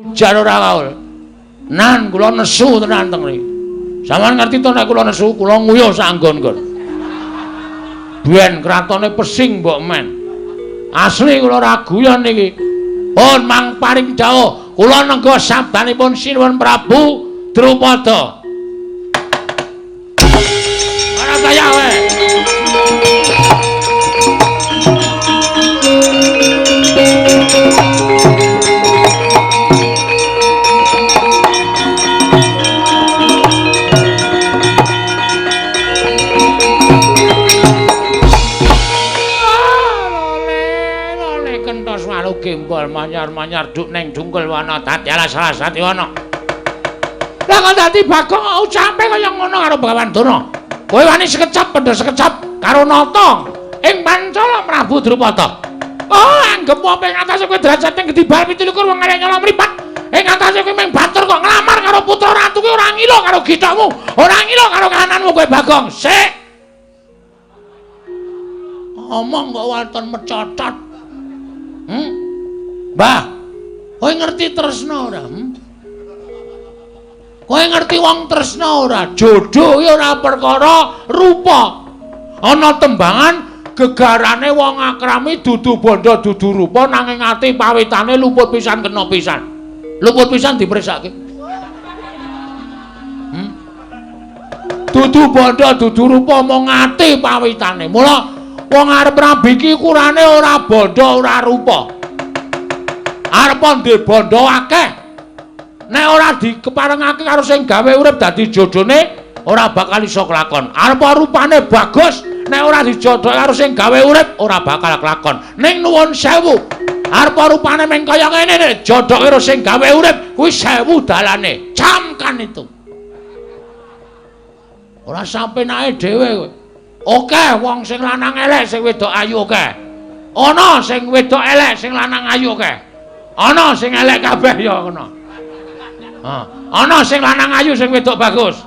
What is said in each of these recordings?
Ujar ora kaul. Nan kula nesu tenan teng mriki. Sampeyan ngerti to nek kula nesu, kula nguyuh sak nggon-nggon. Biyen kratone pesing mbok men. Asli kula ora guyon niki. Pun mang paring dawuh, kula nengga sabdanipun Sinuwun Prabu Drupada. Ora kaya wae. Gembol manyar-manyar duk neng dungkul wana dadi alas-alas dadi wana. Lah kok dadi Bagong ucape kaya ngono karo Begawan Durna. Kowe wani sekecap pendha sekecap karo nata ing Pancala Prabu Drupada. Oh, anggep apa ing atase kowe derajate gedhi bal 27 wong arek nyolong mripat. Ing atase kowe mung batur kok nglamar karo putra ratu kowe ora ngilo karo githokmu, ora ngilo karo kananmu kowe Bagong. Sik. Omong kok waton mecocot. Mbah, kowe ngerti tresna ora? Kowe ngerti wong tresna ora? Jodoh ki ora perkara rupa. Ana tembangan gegarane wong akrami dudu bondo dudu rupa nanging ati pawitane luput pisan kena pisan. Luput pisan dipresake. Dudu bondo dudu rupa mung ati pawitane. Mula wong arep rabi iki ukurane ora bondo ora rupa. Arep ndek bondo akeh. Nek ora dikeparengake karo sing gawe urip dadi jodhone ora bakal iso kelakon. Arep rupane bagus, nek ora dijodhoke karo sing gawe urip ora bakal kelakon. Ning nuwun sewu, arep rupane meng kaya ngene nek jodhoke karo sing gawe urip kuwi sewu dalane. Camkan itu. Ora sampenake dhewe kowe. Oke, wong sing lanang elek sing wedok ayu oke. Ana sing wedok elek sing lanang ayu oke. Ana sing elek kabeh ya ngono. Ha, ana sing lanang ayu sing wedok bagus.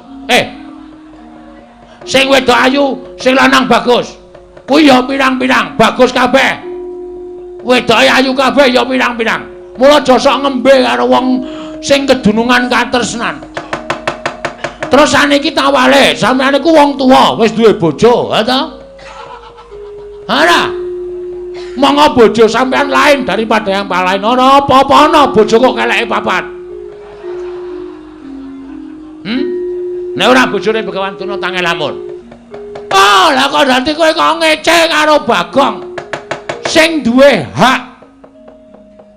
Sing wedok ayu, sing lanang bagus. Kuwi ya pirang-pirang, bagus kabeh. Wedoke ayu kabeh ya pirang-pirang. Mula aja sok ngembe karo wong sing kedunungan katresnan. Terus saniki tawale, sampeyan iku wong tuwa, wis duwe bojo, ha ta? Ora. Monggo bojo sampeyan lain daripada yang lain. Ora apa-apa ana bojo kok keleke papat. Nek ora bojone Begawan Durna tange lamun. Oh, lah kok dadi kowe kok ngece karo Bagong. Sing duwe hak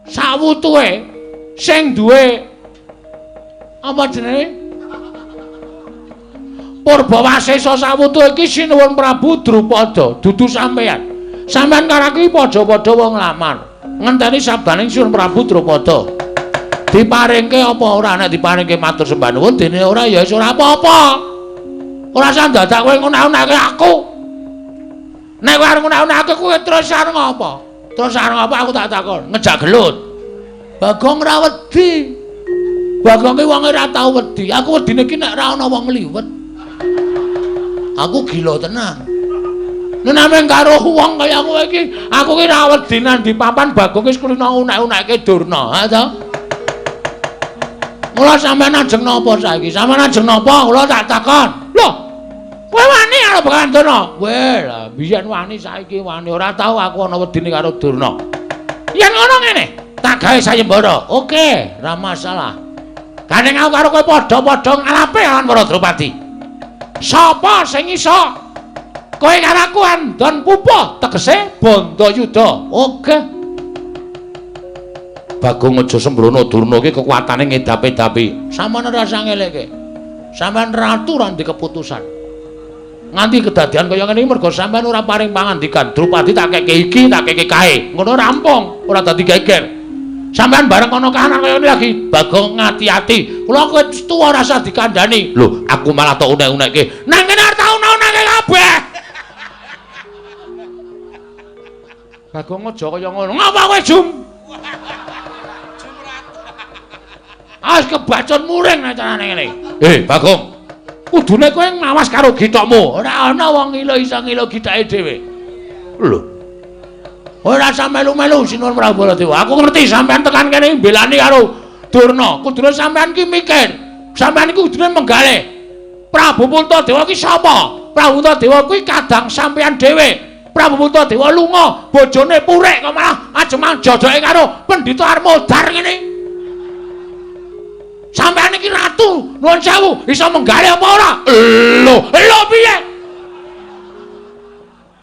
sawutuhe, sing duwe apa jenenge? Purbawasesa sawutuhe iki Sinuwun Prabu Drupada, dudu sampeyan. Sampeyan karo aku padha-padha wong nglamar. Ngenteni sabdaning Sinuwun Prabu Drupada. Diparingke apa ora? Nek diparingke matur sembah nuwun, dene ora ya wis ora apa-apa. Ora usah dadak kowe ngunak-unake aku. Nek kowe arep ngunak-unake kowe terus arep ngopo? Terus arep ngopo aku tak takon? Ngejak gelut. Bagong ora wedi. Bagong ki wong ora tau wedi. Aku wedine ki nek ora ana wong liwet. Aku gila tenan. Nek nameng karo wong kaya kowe iki, aku ki ora wedi nang di papan Bagong wis kulino unek-unekke Durna, ha to? Mula sampeyan ajeng napa saiki? Sampeyan ajeng napa? Kula tak takon. Lho, kowe wani karo Begawan Durna? Weh, lah biyen wani saiki wani. Ora tau aku ana wedine karo Durna. Yen ngono ngene, tak gawe sayembara. Oke, ora masalah. Gandeng aku karo kowe padha-padha ngalape lawan para Drupadi. Sapa sing iso? Kowe karo aku andon pupuh, tegese Bandayuda. Oke. Bagong aja sembrono, Durna iki kekuatane ngedapi-dapi. Sampeyan ora usah ngelekke. Sampeyan ratu ora ndek keputusan. Nganti kedadian kaya ngene iki mergo sampeyan ora paring pangandikan. Drupadi tak keke iki, tak keke kae. Ngono rampung, ora dadi geger. Sampeyan bareng ana kahanan kaya ngene lagi, Bagong ngati-ati. Kula kowe tuwa ora usah dikandhani. Lho, aku malah tok unek-unekke. Nang kene arep tak unek-unekke kabeh. Bagong aja kaya ngono. Ngapa kowe, Jum? As kebacon muring nek carane ngene. Bagong. Kudune kowe mawas karo githokmu. Ora ana wong ngilo iso ngilo githake dhewe. Lho. Ora usah melu-melu Sinuwun Prabu Baladewa. Aku ngerti sampean tekan kene mbelani karo Durna, kudune sampean ki mikir. Sampean iki kudune menggalih. Prabu Puntadewa ki sapa? Prabu Puntadewa kuwi kadang sampean dhewe. Prabu Puntadewa lunga, bojone purek kok malah ajemang jojoke karo Pendhita Armodar ngene. Sampean iki ratu, nuwun sewu, iso menggalih apa ora? Lho, lho piye?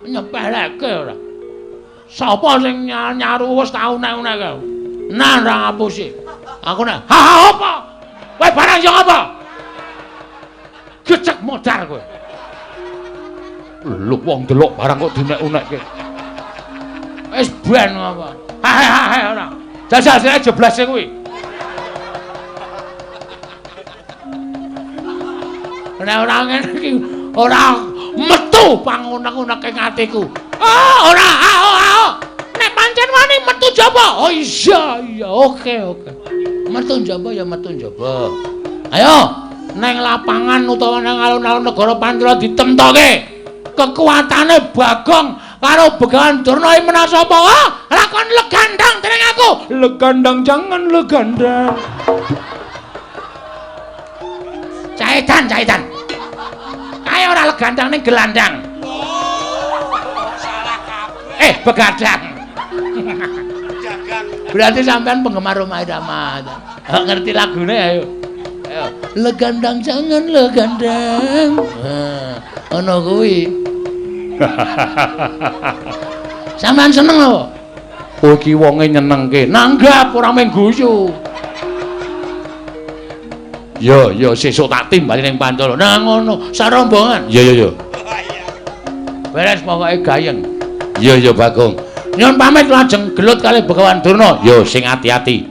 Nyepeleke ora. Sapa sing nyaru wis tau nek-nek kae? Nah, ora ngapusi. Aku nek, ha ha apa? Kowe barang yo apa? Gecek modar kowe. Lho wong delok barang kok dinek-unekke. Wis ben apa? Ha ha ha ora. Jajal sire jeblase kuwi. Nek ora ngene iki ora metu pangunek-uneke atiku. Ah, ora, ah, ah. Nek pancen wani metu jaba. Oh iya, iya, oke, oke. Metu njaba ya metu njaba. Ayo, neng lapangan utawa nang alun-alun negara Pancala ditemtoke. Kekuatane Bagong karo Begawan Durna iki menang sapa? Ah, lakon legandang dening aku. Legandang jangan legandang. Caitan, caitan. Kae ora legandang ning gelandang. Salah kabeh. Begadang. Dagang. Berarti sampean penggemar Rhoma Irama. Ngerti lagune ayo. Ayo. Legandang jangan legandang. Nah, ngono kuwi. Sampean seneng apa? Oh iki wonge nyenengke. Nanggap ora mung guyu. Yo yo sesuk tak timbali ning Pancala. Nah ngono, sarombongan. Iya iya iya. Beres pokoke gayeng. Iya iya Bagong. Nyun pamit lajeng gelut kalih Begawan Durna. Yo sing ati-ati.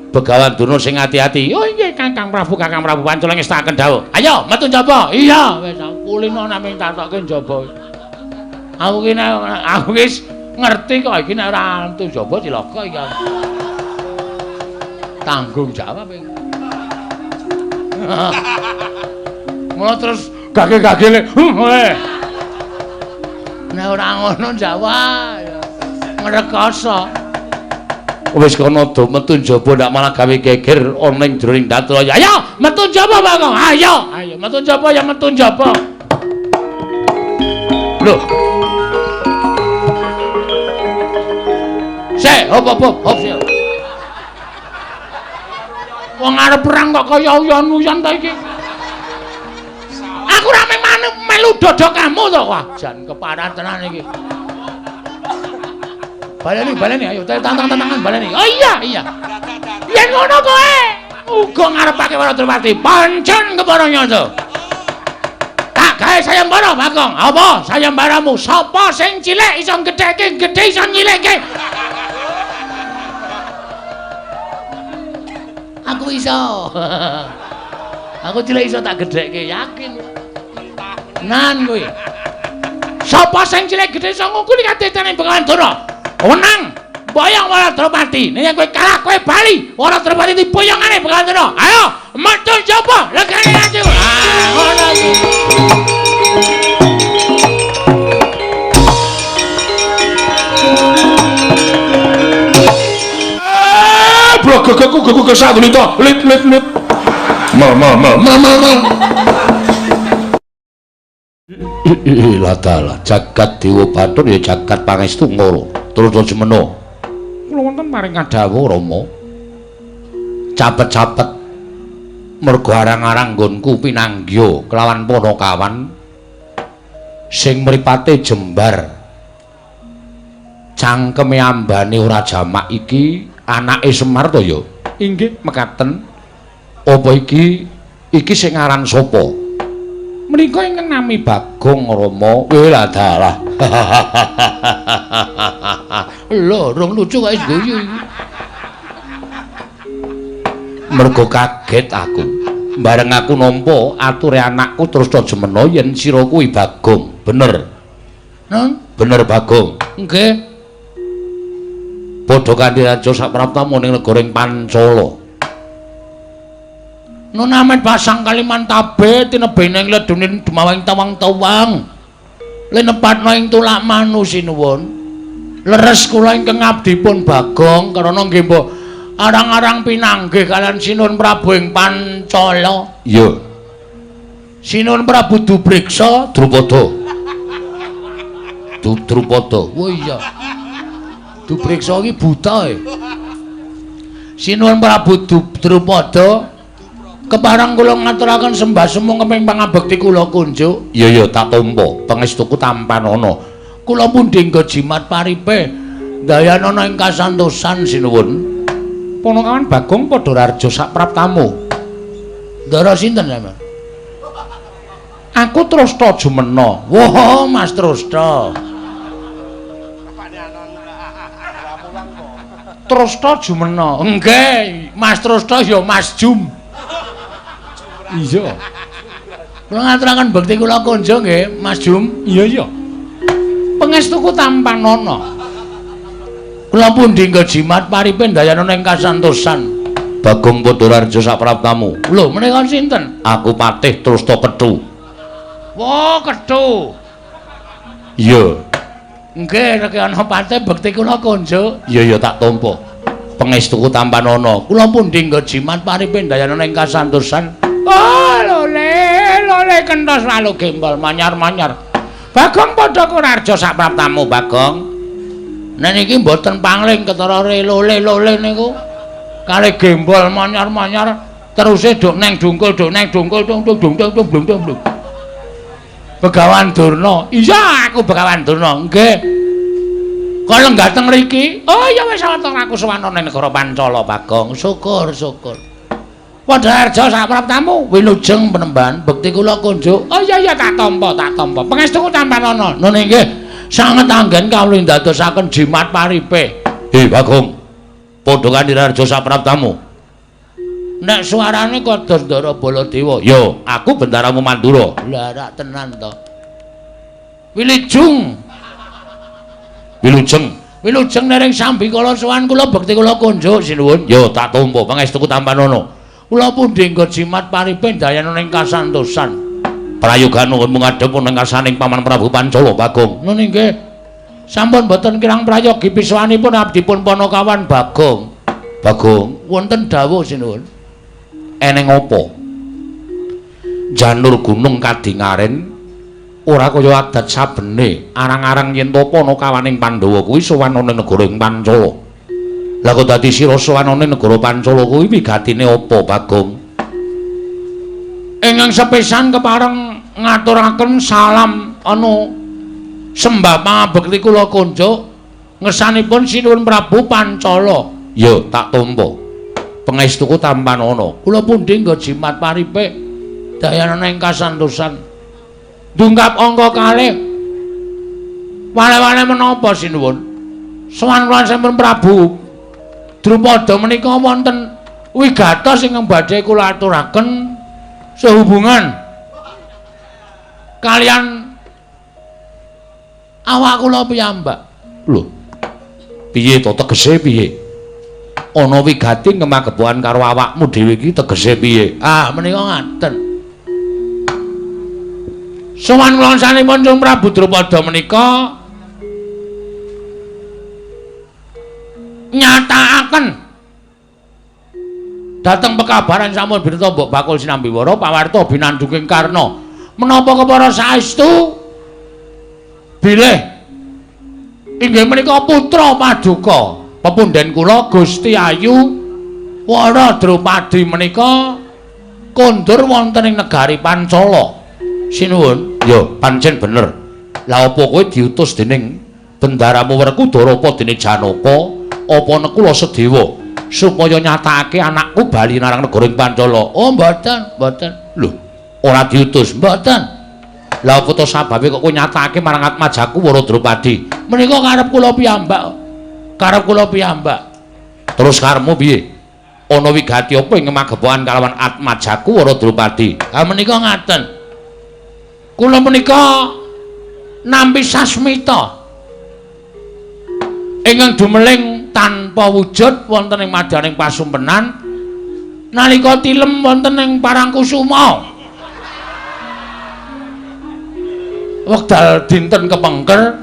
Begawan Durna sing ati-ati. Oh nggih Kakang Prabu, Kakang Prabu Pancala ngestakaken dawuh. Ayo metu njaba. Iya wis kulino namung tatoke njaba. Aku ki nek aku wis ngerti kok iki nek ora metu njaba cilaka iki. Tanggung jawab iki. Ngono terus gage-gagele. Nek ora ngono jawab ngrekoso. Wis kono do metu njaba ndak malah gawe geger ana ing jroning datra. Ayo metu njaba Bagong. Ayo, ayo metu njaba ya metu njaba. Lho. Sik, hop hop hop sik. Wong arep perang kok kaya uyon-uyon ta iki. Aku ora melu dodok kamu to. Wah, jan keparan tenan iki. Baleni, baleni, ayo tantang-tantangan baleni. Oh iya, iya. Yen ngono kowe uga ngarepake Wara Drupadi. Pancen kepara nyata. Tak gawe sayembara Bagong. Apa sayembaramu? Sapa sing cilik iso gedheke, gedhe iso nyilikke. Aku iso. Aku cilik iso tak gedhekke, yakin. Nan kuwi. Sapa sing cilik gedhe iso ngungkuli kadetane Begawan Durna? Wenang boyong Wara Drupadi. Nek yen kowe kalah kowe bali. Wara Drupadi diboyongane Begawan Durna. Ayo metu njaba legane atiku. Ah ngono iki. Blogogoku gogo sadulita lit lit lit. Ma ma ma ma ma ma. Ladalah jagat Dewa Bathara ya jagat pangestu ngoro. Turut semeno. Kula wonten paring kadhawuh Rama. Capet-capet mergo arang-arang nggonku pinanggya kelawan panakawan sing mripate jembar. Cangkeme ambane ora jamak iki anake Semar to ya? Inggih mekaten. Apa iki iki sing aran sapa? Menika ingkang nami Bagong Rama. Weladalah. Lho, rong lucu kok wis guyu iki. Mergo kaget aku. Bareng aku nampa ature anakku terus jemena yen sira kuwi Bagong. Bener. Nun? Bener Bagong. Nggih. Padha kanthi raja sapraptamu ning negara ing Pancala. Nun amet pasang Kalimantabe tinebene ing ledunin dumawang tawang-tawang. Linepatna ing tulak manu sinuwun. Leres kula ingkang abdipun Bagong karana nggih mbok Arang-arang pinanggih kalian Sinuwun Prabu ing Pancala. Iya. Sinuwun Prabu Dubriksa Drupada. Drupada. Oh iya. Dubriksa iki buta e. Sinuwun Prabu Drupada kepareng kula ngaturaken sembah sumung keping pangabekti kula kunjuk. Iya iya tak tampa, pangestuku tampanana. Kula pundi nggo jimat paripe dayanana ing kasantosan sinuwun. Ponokawan Bagong Padhararja sapraptamu. Ndara sinten sampeyan? Aku Trasta Jumena. Wah, Mas Trasta. Trasta Jumena. Nggih, Mas Trasta ya Mas Jum. Iya. Kula ngaturaken bekti kula konjo nggih, Mas Jum. Iya iya. Pangestuku tampanana. Kula pundi nggo jimat paripe ndayanana ing kasantosan. Bagong Padhararja sapraptamu. Lho, menika sinten? Aku Patih Trasta Kethu. Wah, Kethu. Iya. Nggih, rek ana patih bekti kula konjo. Iya iya tak tampa. Pangestuku tampanana. Kula pundi nggo jimat paripe ndayanana ing kasantosan. Oh, lole, lole kentos lalu gembol manyar-manyar. Bagong Padhararja sapraptamu, Bagong. Nek niki mboten pangling ketara lole-lole niku. Kalih gembol manyar-manyar teruse duk neng dungkul duk neng dungkul dung dung dung dung dung dung dung. Begawan Durna. Iya, aku Begawan Durna. Nggih. Kok lenggah teng mriki? Oh iya wis wonten aku sowan nang negara Pancala, Bagong. Syukur, syukur. Padhararja sapraptamu wilujeng penemban bekti kula kunjuk. Oh iya iya tak tampa, tak tampa. Pangestuku tampanana. Nun nggih. Sanget anggen kawula ndadosaken jimat paripe. Hei Bagong. Padha kanirarja sapraptamu. Nek suarane kados Ndara Baladewa. Yo, aku bendaramu Mandura. Lah rak tenan to. Wilujeng. Wilujeng. Wilujeng nering sambikala sowan kula bekti kula kunjuk sinuwun. Yo tak tampa pangestuku tampanana. Kula pundi nggo jimat paripe ndayanana ing kasantosan. Prayoga nuwun ngadhep ing ngarsaning Paman Prabu Pancala Bagong. Nun inggih. Sampun boten kirang prayogi pisuwanipun abdipun Panakawan Bagong. Bagong, wonten dawuh sinuwun. Eneng apa? Janur gunung kadingaren ora kaya adat sabene arang-arang yen to Panakawaning Pandhawa kuwi sowan ana negara ing Pancala. Lah kok dadi sira sowan ana negara Pancala kuwi wigatine apa, Bagong? Ingkang sepisan kepareng ngaturaken salam anu sembah pangabekti kula kunjuk ngersanipun Sinuwun Prabu Pancala. Ya tak tampa. Pangestuku tampanana. Kula pundi nggo jimat paripe dayanana ing kasantosan. Dungkap angka kalih. Wale-wale menapa sinuwun? Sowan kula sampun Prabu Drupada menika wonten wigatos ingkang badhe kula aturaken sehubungan kalian awak kula piyambak. Lho. Piye to tegese piye? Ana wigati ngemagepokan karo awakmu dhewe iki tegese piye? Ah, menika ngaten. Sowan kula sanipun Sang Prabu Drupada menika nyatakake dhateng pekabaran sampun bineta mbok bakul sinambiwara pawarta binandunging Karna. Menapa kepara saestu bilih inggih menika putra paduka pepunden kula Gusti Ayu Wara Drupadi menika kondur wonten ing negari Pancala. Sinuwun. Ya, pancen bener. Lah apa kowe diutus dening bendaramu Werkudara apa dening Janaka apa Nekula Sedewa supaya nyatakake anakku bali marang negara ing Pancala? Oh, mboten, mboten. Lho, ora diutus, mboten. Lah apa to sababe kok kowe nyatakake marang atmajaku Wara Drupadi? Menika karep kula piyambak. Karep kula piyambak. Terus karepmu piye? Ana wigati apa ing magepokan kalawan atmajaku Wara Drupadi? Ha menika ngaten. Kula menika nampi sasmita ingkang dumeling tanpa wujud wonten ing madyaning pasumpenan nalika tilem wonten ing Parangkusuma. Wekdal dinten kepengker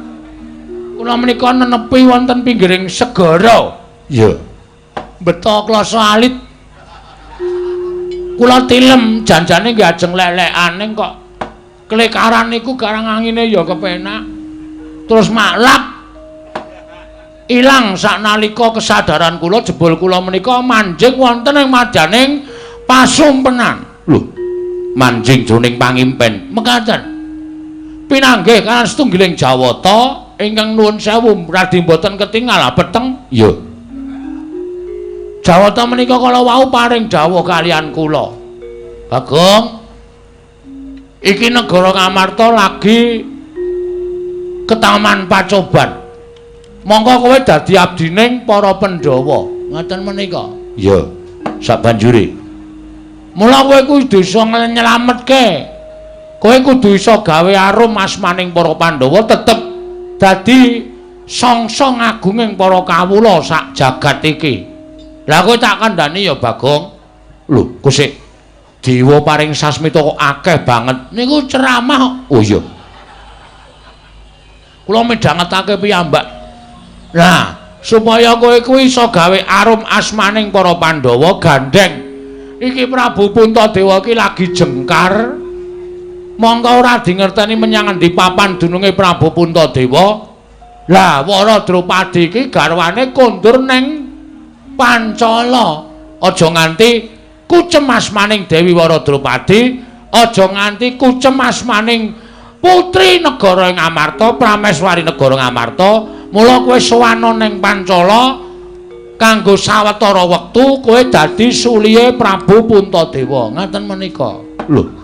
kula menika nenepi wonten pinggiring segara. Iya. Beto klasa alit. Kula tilem janjane nggih ajeng lelekan ning kok klekaran niku garang angine ya kepenak. Terus maklap ilang saknalika kesadaran kula jebul kula menika manjing wonten ing madyaning pasumpenan. Lho, manjing jroning pangimpen. Mekaten. Pinanggih kaliyan setunggiling Jawata ingkang nuwun sewu radi mboten ketingal peteng. Iya. Jawata menika kala wau paring dawuh kaliyan kula. Bagong, iki negara Ngamarta lagi ketaman pacoban. Mongko kowe dadi abdining para Pandhawa. Ngaten menika. Iya. Sabanjure. Mula kowe kudu iso nyelametke. Kowe kudu iso gawe arum asmaning para Pandhawa tetep dadi songsong agunging para kawula sak jagat iki. Lah kowe tak kandhani ya Bagong. Lho, kok sik dewa paring sasmita kok akeh banget. Niku ceramah. Oh iya. Kula midhangetake piyambak. Nah, supaya kowe kuwi iso gawe arum asmaning para Pandhawa gandheng. Iki Prabu Puntadewa iki lagi jengkar. Mongko ora dingerteni menyang endi papan dununge Prabu Puntadewa. Lah, Wara Drupadi iki garwane kondur neng Pancala. Aja nganti kucem asmaning Dewi Wara Drupadi, aja nganti kucem asmaning putri negara Ngamarta, Prameswari negara Ngamarta. Mula kowe sowana ning Pancala kanggo sawetara wektu kowe dadi sulihe Prabu Puntadewa. Ngaten menika. Lho.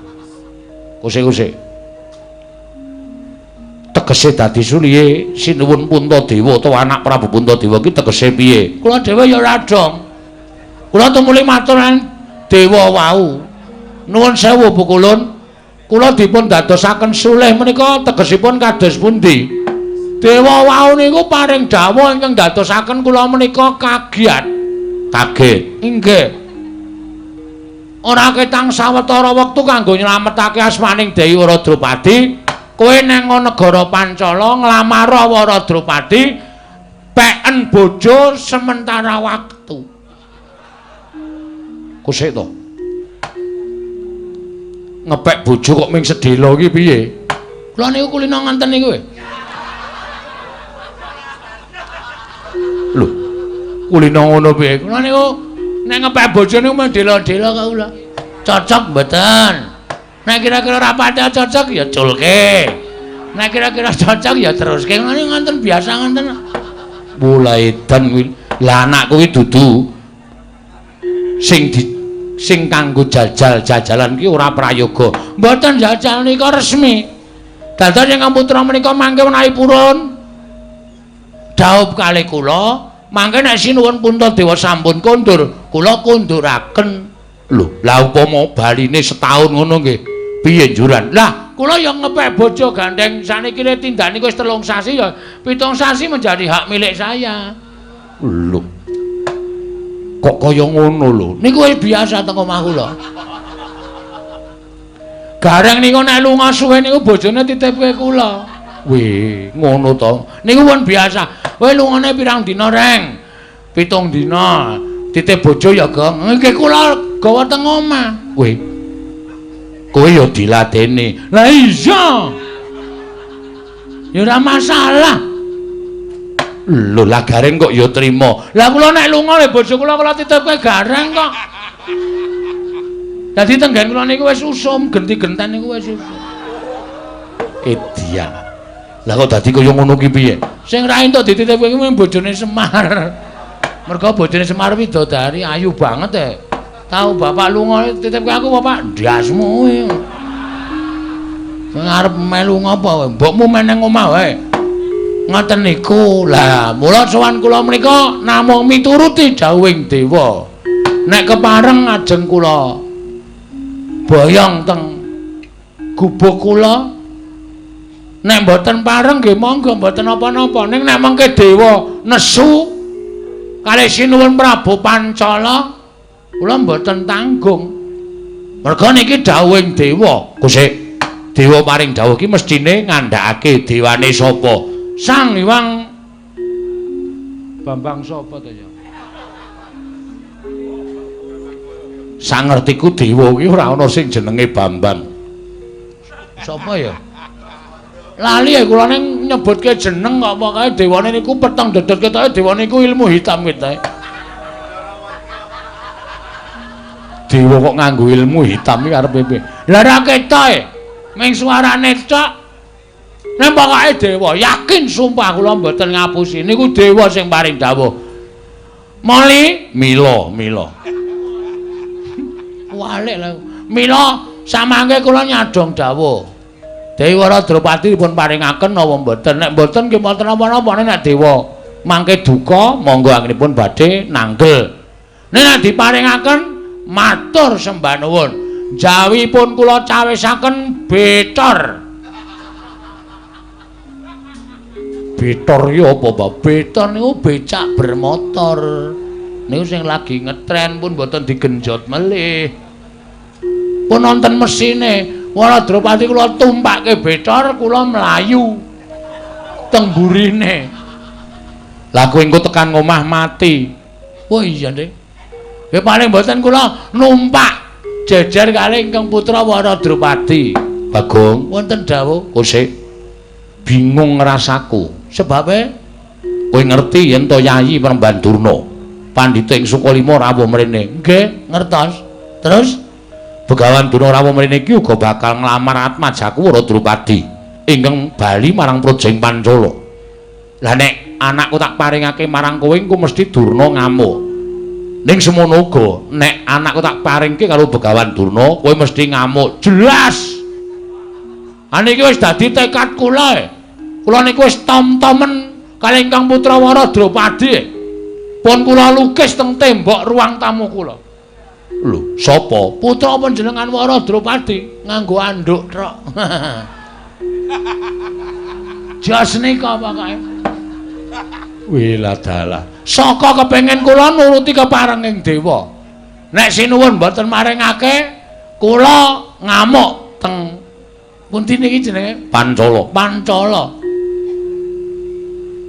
Kusik-kusik. Tegese dadi sulihe Sinuwun Puntadewa utawa anak Prabu Puntadewa ki tegese piye? Kula dhewe ya ora dong. Kula tumuli matur dewa wau. Nuwun sewu Pukulun. Kula dipun dadosaken sulih menika tegesipun kados pundi? Dewa wau niku paring dawuh ingkang dadosaken kula menika kagiat. Kaget. Inggih. Ora ketang sawetara wektu kanggo nyelametake asmaning Dewi Wara Drupadi, kowe nang negara Pancala nglamar Wara Drupadi peken bojo sementara waktu. Kusik to. Ngepek bojo kok ming sedhela iki piye? Kula niku kulino nganten niku. Lho, kulino ngono piye? Kula niku nek ngepek bojo niku mung dela-dela kok kula. Cocok mboten? Nek kira-kira ora pati cocok ya culke. Nek kira-kira cocok ya teruske. Ngene nganten biasa nganten. Mulai edan kuwi. Lah anak kuwi dudu sing di sing kanggo jajal-jajalan ki ora prayoga. Mboten jajal nika resmi. Dados ingkang putra menika mangke menawi purun dhaup kalih kula, mangke nek Sinuwun Puntadewa sampun kondur, kula konduraken. Lho, lah upama baline setahun ngono nggih, piye njuran? Lah, kula ya ngepek bojo gandeng saniki le tindak niku wis 3 sasi ya, 7 sasi menjadi hak milik saya. Lho. Kok kaya ngono lho? Niku wis biasa teng omah kula. Gareng niku nek lunga suwe niku bojone titipke kula. Wih, ngono to. Niku pun biasa. Kowe lungane pirang dina, Reng? 7 dina. Titip bojo ya, Gong. Nggih kula gawa teng omah. Wih. Kowe ya diladeni. Lah iya. Ya ora masalah. Lho, lah Gareng kok ya trima. Lah kula nek lunga le bojo kula kula titipke Gareng kok. Dadi tenggen kula niku wis usum, genti-genten niku wis usum. Edian. Lah kok dadi kaya ngono ki piye? Sing ra entuk dititipke kuwi bojone Semar. Mergo bojone Semar widodari ayu banget e. Tahu bapak lunga titipke aku bapak ndasmu kuwi. Sing arep melu ngopo? Mbokmu meneng omah wae. Ngoten niku. Lah mula sowan kula menika namung mituruti dawuhing dewa. Nek kepareng ajeng kula boyong teng gubuk kula. Nek mboten pareng nggih monggo mboten napa-napa. Ning nek mengke dewa nesu kalih Sinuwun Prabu Pancala kula mboten tanggung. Merga niki dawuhing dewa. Kusik dewa paring dawuh ki mestine ngandhakake dewane sapa? Sang Hyang Bambang sapa to ya? Sangertiku dewa kuwi ora ana sing jenenge Bambang. Sapa ya? Lali ya kula ning nyebutke jeneng kok pokoke dewane niku peteng dedhet ketoke dewane niku ilmu hitam ketoke. Dewa kok nganggo ilmu hitam iki arepe piye? Lah ora ketoke. Ming suarane tok. Nek pokoke dewa yakin sumpah kula mboten ngapusi niku dewa sing paring dawuh. Moli mila mila. Walik lho. Mila samangke kula nyadhong dawuh. Dewi Wara Drupadi dipun paringaken napa mboten? Nek mboten nggih mboten napa-napa nek dewa mangke duka monggo anggenipun badhe nanggel. Nek diparingaken matur sembah nuwun. Jawipun kula cawisaken betor. Betor iki apa, Pak? Betor niku becak bermotor. Niku sing lagi ngetren pun mboten digenjot melih. Pun nonton mesine. Wara Drupadi kula tumpakke betor, kula mlayu teng burine. Lah kowe engko tekan omah mati. Oh iya, Dik. Ya paling mboten kula numpak jejer kalih ingkang putra Wara Drupadi. Bagong, wonten dawuh. Kosik bingung rasaku. Sebabe kowe ngerti yen to Yayi Premban Durna pandhita ing Sukalima rawuh mrene. Nggih, ngertos. Terus Begawan Durna rawuh mrene iki uga bakal nglamar atmajaku Wara Drupadi ingkang bali marang praja ing Pancala. Lah nek anakku tak paringake marang kowe engko mesti Durna ngamuk. Ning semono uga nek anakku tak paringke karo Begawan Durna kowe mesti ngamuk. Jelas. Ha niki wis dadi tekad kula. Kula niku wis tom-tomen kalih ingkang putra Wara Drupadi. Pun kula lukis teng tembok ruang tamu kula. Lho, sapa? Putra panjenengan Wara Drupadi nganggo anduk trok. Jos nika pokoke. Wiladalah. Saka kepengin kula nuruti keparenging dewa. Nek sinuwun mboten maringake, kula ngamuk teng pundi niki jenenge? Pancala. Pancala.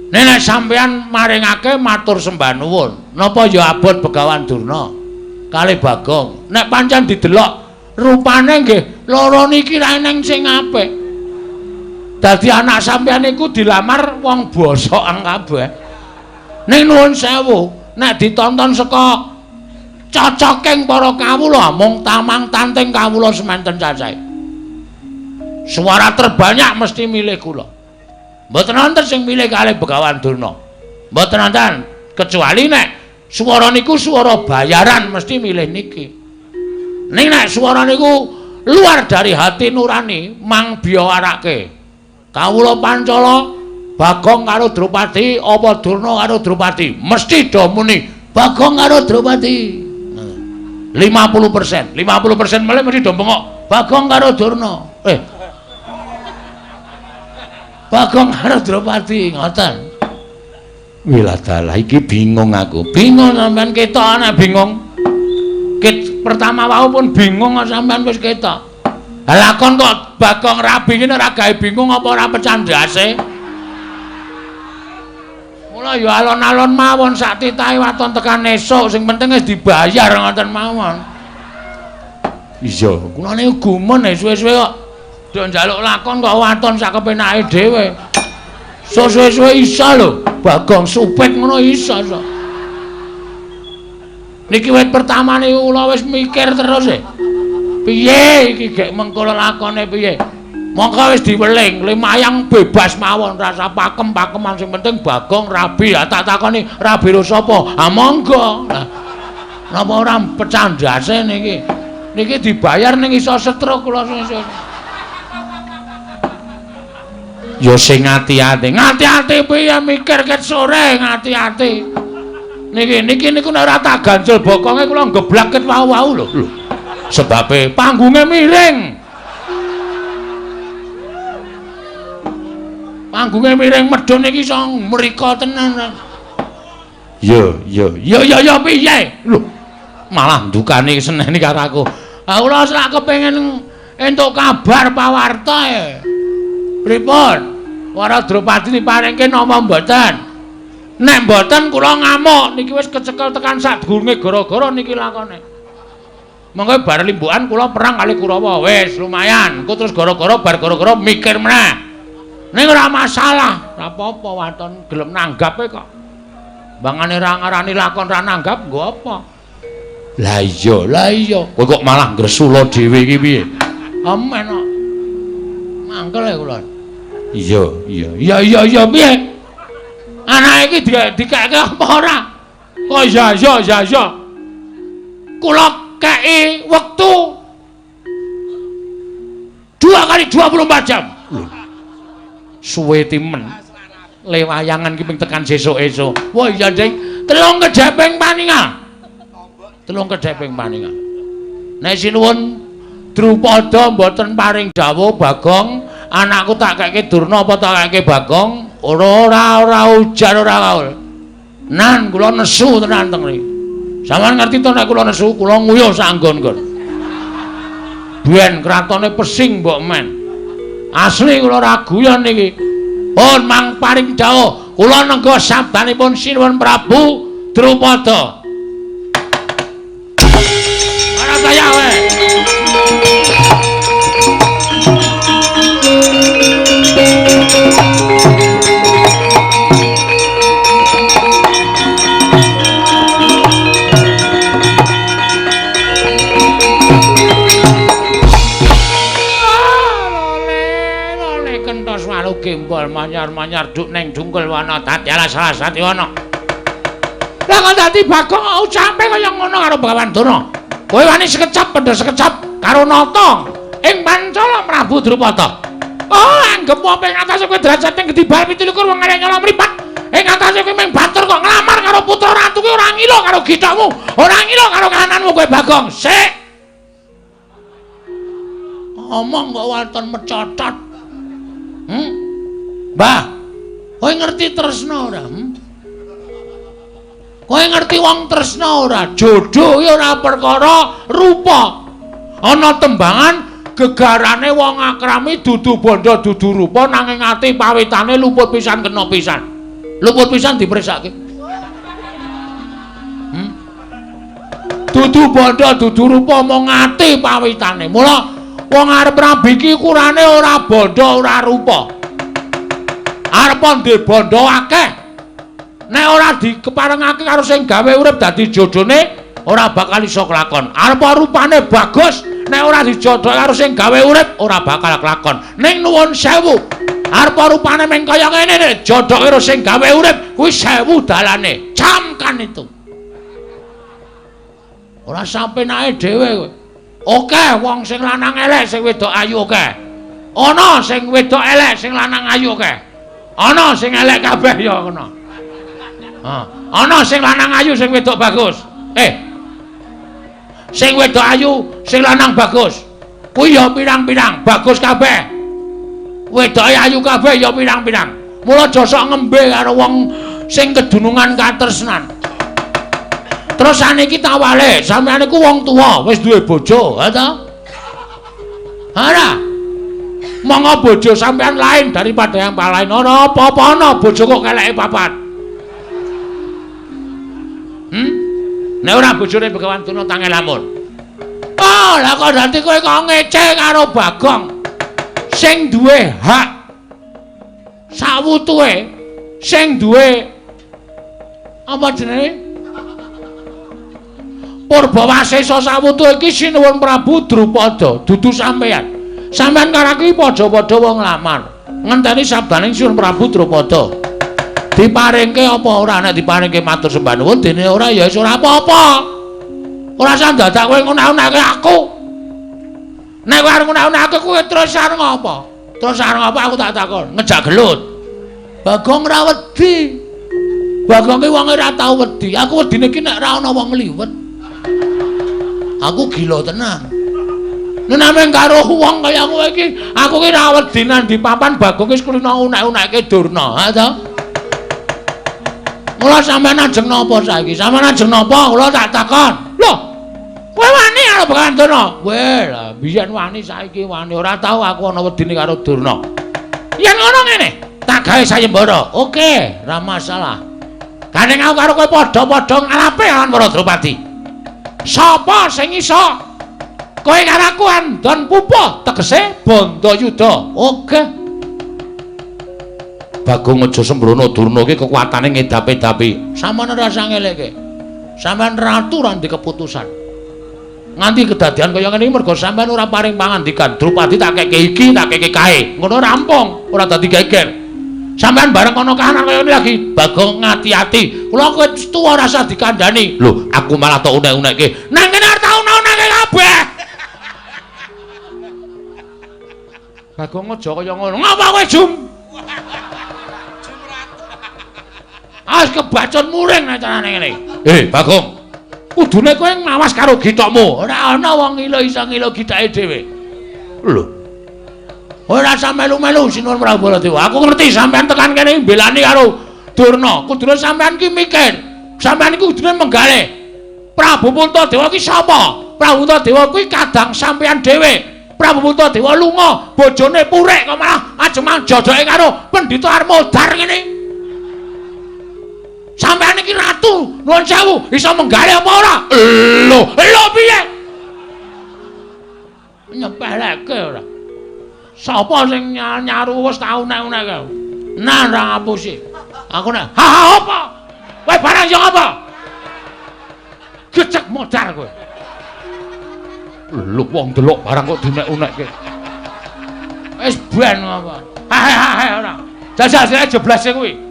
Nek sampeyan maringake matur sembah nuwun. Napa ya abot Begawan Durna kalih Bagong. Nek pancen didelok rupane nggih loro niki ra eneng sing apik. Dadi anak sampeyan niku dilamar wong bosokan kabeh. Ning nuwun sewu, nek ditonton saka cocoking para kawula mung tamang tanting kawula semanten cacahe. Suara terbanyak mesti milih kula. Mboten wonten sing milih kalih Begawan Durna. Mboten wonten, kecuali nek swara niku swara bayaran mesti milih niki. Ning nek swara niku luar dari hati nurani mang biyawarake. Kawula Pancala Bagong karo Drupadi apa Durna karo Drupadi mesti do muni Bagong karo Drupadi. 50%, 50% melih mesti do bengok Bagong karo Durna. Bagong karo Drupadi ngoten. Wiladalah iki bingung aku. Bingung sampean ketok ana bingung. Ket pertama wau pun bingung sampean wis ketok. Lah kon kok Bagong rabi ngene ora gawe bingung apa ora pecah ndase? Mula ya alon-alon mawon sak titahe waton tekan esuk sing penting wis dibayar ngoten mawon. Iya, kula niku gumun suwe-suwe kok do njaluk lakon kok waton sak kepenake dhewe. Suwe-suwe iso lho, Bagong supit ngono iso. Niki wit pertama niku kula wis mikir terus e. Piye iki gek mengko lakone piye? Mongko wis diweling, lumayang bebas mawon rasa pakem-pakeman sing penting Bagong rabi. Ya tak takoni rabi ro sapa? Ha monggo. Lah napa ora pecah ndase niki? Niki dibayar ning iso stroke kula sesuk. Ya sing ati-ati. Ngati-ati piye mikir ket sore ngati-ati. Niki niki niku nek ora tak ganjel bokonge kula geblak ket wau-wau lho. Lho. Sebabe panggunge miring. Panggunge miring medhun iki iso mrika tenan. Ya, ya, ya ya ya piye? Lho. Malah ndukani seneni karo aku. Ha kula sak kepengin entuk kabar pawarta e. Pripun? Wara Drupadi diparingke napa mboten? Nek mboten kula ngamuk niki wis kecekel tekan sadurunge gara-gara niki lakone. Mengko bar limbukan kula perang kali Kurawa. Wis lumayan. Engko terus gara-gara bar gara-gara mikir meneh. Ning ora masalah, ora apa-apa waton gelem nanggape kok. Bangane ra ngarani lakon ra nanggap nggo apa? Lah iya, lah iya. Kowe kok malah ngresula dhewe iki piye? Amen kok. Mangkel ya kula. Iya, iya. Iya, iya, iya piye? Anake iki dikeke apa ora? Kok iya, iya, iya, iya. Kula kei wektu 2 kali 24 jam. Suwe timen. Le wayangan ki ping tekan sesuk-esuk. Wah iya, Ding. Telung kedheping paningal. Telung kedheping paningal. Nek sinuwun Drupada mboten paring dawuh Bagong, anakku tak keke Durna apa tak keke Bagong? Ora ora ora ujar ora kaul. Nan kula nesu tenan teng mriki. Sampeyan ngerti to nek kula nesu, kula nguyuh sak nggon-nggon. Biyen kratone pesing mbok men. Asli kula ora guyon niki. Pun mang paring dawuh, kula nengga sabdanipun Sinuwun Prabu Drupada. Ora kaya kowe. Gembol manyar-manyar duk neng dungkul wana dadi alas alas dadi wana. Lah kok dadi Bagong ucape kaya ngono karo Begawan Durna. Kowe wani sekecap pendha sekecap karo nata ing Pancala Prabu Drupada. Oh, anggep apa ing atase kowe derajate gedhi bal 27 wong arek nyolong mripat. Ing atase kowe mung batur kok nglamar karo putra ratu kuwi ora ngilo karo githokmu, ora ngilo karo kananmu kowe Bagong. Sik. Omong kok waton mecotot. Mbah, kowe ngerti tresna ora? Kowe ngerti wong tresna ora? Jodoh ya ora perkara rupa. Ana tembangan gegarane wong akrami dudu bondo dudu rupa nanging ati pawitane luput pisan kena pisan. Luput pisan dipresake. Dudu bondo dudu rupa mung ati pawitane. Mula wong arep rabi iki ukurane ora bondo ora rupa. Arep ndek bondo akeh. Nek ora dikeparengake karo sing gawe urip dadi jodhone ora bakal iso kelakon. Arep rupane bagus, nek ora dijodhok karo sing gawe urip ora bakal kelakon. Ning nuwun sewu, arep rupane meng kaya ngene nek jodhok karo sing gawe urip kuwi sewu dalane. Camkan itu. Ora sampenake dhewe kowe. Oke, wong sing lanang elek sing wedok ayu oke. Ana sing wedok elek sing lanang ayu oke. Ana sing elek kabeh ya ngono. Ana sing lanang ayu sing wedok bagus. Sing wedok ayu sing lanang bagus. Kuwi ya pirang-pirang bagus kabeh. Wedoke ayu kabeh ya pirang-pirang. Mula aja sok ngembe karo wong sing kedunungan katresnan. Terus saniki tawale, sampeyan iku wong tuwa, wis duwe bojo, ha ta? Ora. Monggo bojo sampeyan lain daripada yang lain. Ora apa-apa ana bojo kok keleke papat. Nek ora bojone Begawan Durna tange lamun. Oh, lah kok dadi kowe kok ngece karo Bagong. Sing duwe hak sawutuhe, sing duwe apa jenenge? Purbawasesa sawutuhe iki Sinuwun Prabu Drupada, dudu sampeyan. Sampeyan karo aku padha-padha wong nglamar. Ngenteni sabdaning Sinuwun Prabu Drupada. Diparingke apa ora? Nek diparingke matur sembah nuwun, dene ora ya wis ora apa-apa. Ora usah dadak kowe ngunak-unake aku. Nek kowe arep ngunak-unake kowe terus arep ngopo? Terus arep ngopo aku tak takon? Ngejak gelut. Bagong ora wedi. Bagong ki wong ora tau wedi. Aku wedine ki nek ora ana wong ngliwet. Aku gila tenan. Nek nameng karo wong kaya kowe iki, aku ki ora wedi nang di papan Bagong wis kulino unek-unekke Durna, ha ta? Mula sampeyan ajeng napa saiki? Sampeyan ajeng napa? Kula tak takon. Lho, kowe wani karo Begawan Durna? Weh, lah biyen wani saiki wani. Ora tau aku ana wedine karo Durna. Yen ngono ngene, tak gawe sayembara. Oke, ora masalah. Gandeng aku karo kowe padha-padha ngalape lawan para Drupadi. Sapa sing iso Kowe karo aku andon pupuh, tegese bondo yuda. Oke. Bagong aja sembrono, Durna iki kekuatane ngedapi-dapi. Sampeyan ora usah ngeleke. Sampeyan ratu ora ndek keputusan. Nganti kedadian kaya ngene iki mergo sampeyan ora paring pangandikan. Drupadi tak keke iki, tak keke kae. Ngono rampung, ora dadi geger. Sampeyan bareng ana kahanan kaya ngene lagi, Bagong ngati-ati. Kula kowe tuwa ora usah dikandhani. Lho, aku malah tok unek-unekke. Nang kene arep tak unek-unekke kabeh. Bagong aja kaya ngono. Ngapa kowe, Jum? Awas kebacon muring nek carane ngene. Bagong. Kudune kowe ngawas karo githokmu. Ora ana wong ngilo iso ngilo githake dhewe. Lho. Ora usah melu-melu Sinuwun Prabu Baladewa. Aku ngerti sampean tekan kene mbelani karo Durna. Kudune sampean ki mikir. Sampean iki kudune menggalih. Prabu Puntadewa ki sapa? Prabu Puntadewa kuwi kadang sampean dhewe. Prabu Puntadewa lunga, bojone purek kok malah ajemang jojoke karo Pendhita Armodar ngene. Sampeyan iki ratu, nuwun sewu, iso menggalih apa ora? Lho, lho piye? Nyepeleke ora. Sapa sing nyaru wis tau unek-unekke? Nah, ora ngapusi. Aku nek, ha ha apa? Kowe barang yo apa? Gecek modar kowe. Lho wong delok barang kok diunek-unekke. Wis ben apa? Ha ha ha ora. Jajal sira jeblase kuwi.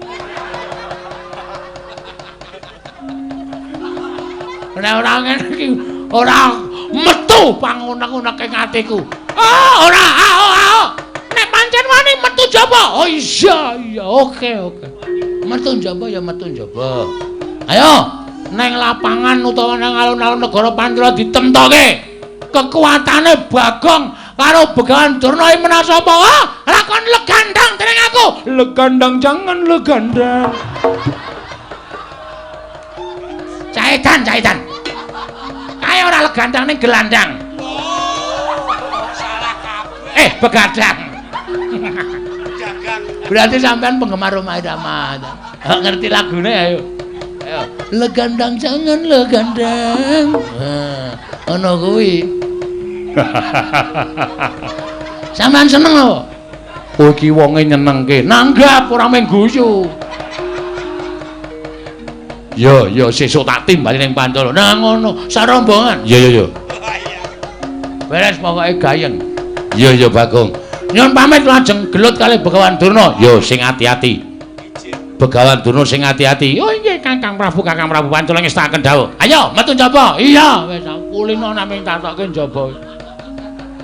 Nek ora ngene iki ora metu pangunek-uneke atiku. Ah, ora, ah, ah. Nek pancen wani metu jaba. Oh iya, iya, oke, oke. Metu jaba ya metu jaba. Ayo, neng lapangan utawa nang alun-alun negara Pancala ditemtoke. Kekuatane Bagong karo Begawan Durna iki menang sapa? Ah, lakon legandang dening aku. Legandang jangan legandang. Caitan, caitan. Kae ora legandang ning gelandang. Salah kabeh. Begadang. Dagang. Berarti sampean penggemar Rhoma Irama. Ngerti lagune ayo. Ayo. Legandang jangan legandang. Nah, ngono kuwi. Sampean seneng apa? Kowe iki wonge nyenengke. Nanggap ora mung guyu. Yo yo sesuk tak timbali ning Pancala. Nah ngono, sarombongan. Iya iya iya. Beres pokoke gayeng. Iya iya Bagong. Nyuwun pamit lajeng gelut kalih Begawan Durna. Yo sing ati-ati. Begawan Durna sing ati-ati. Oh nggih Kakang Prabu, Kakang Prabu Pancala ngestakaken dawuh. Ayo metu njaba. Iya wis kulino namung tatoke njaba.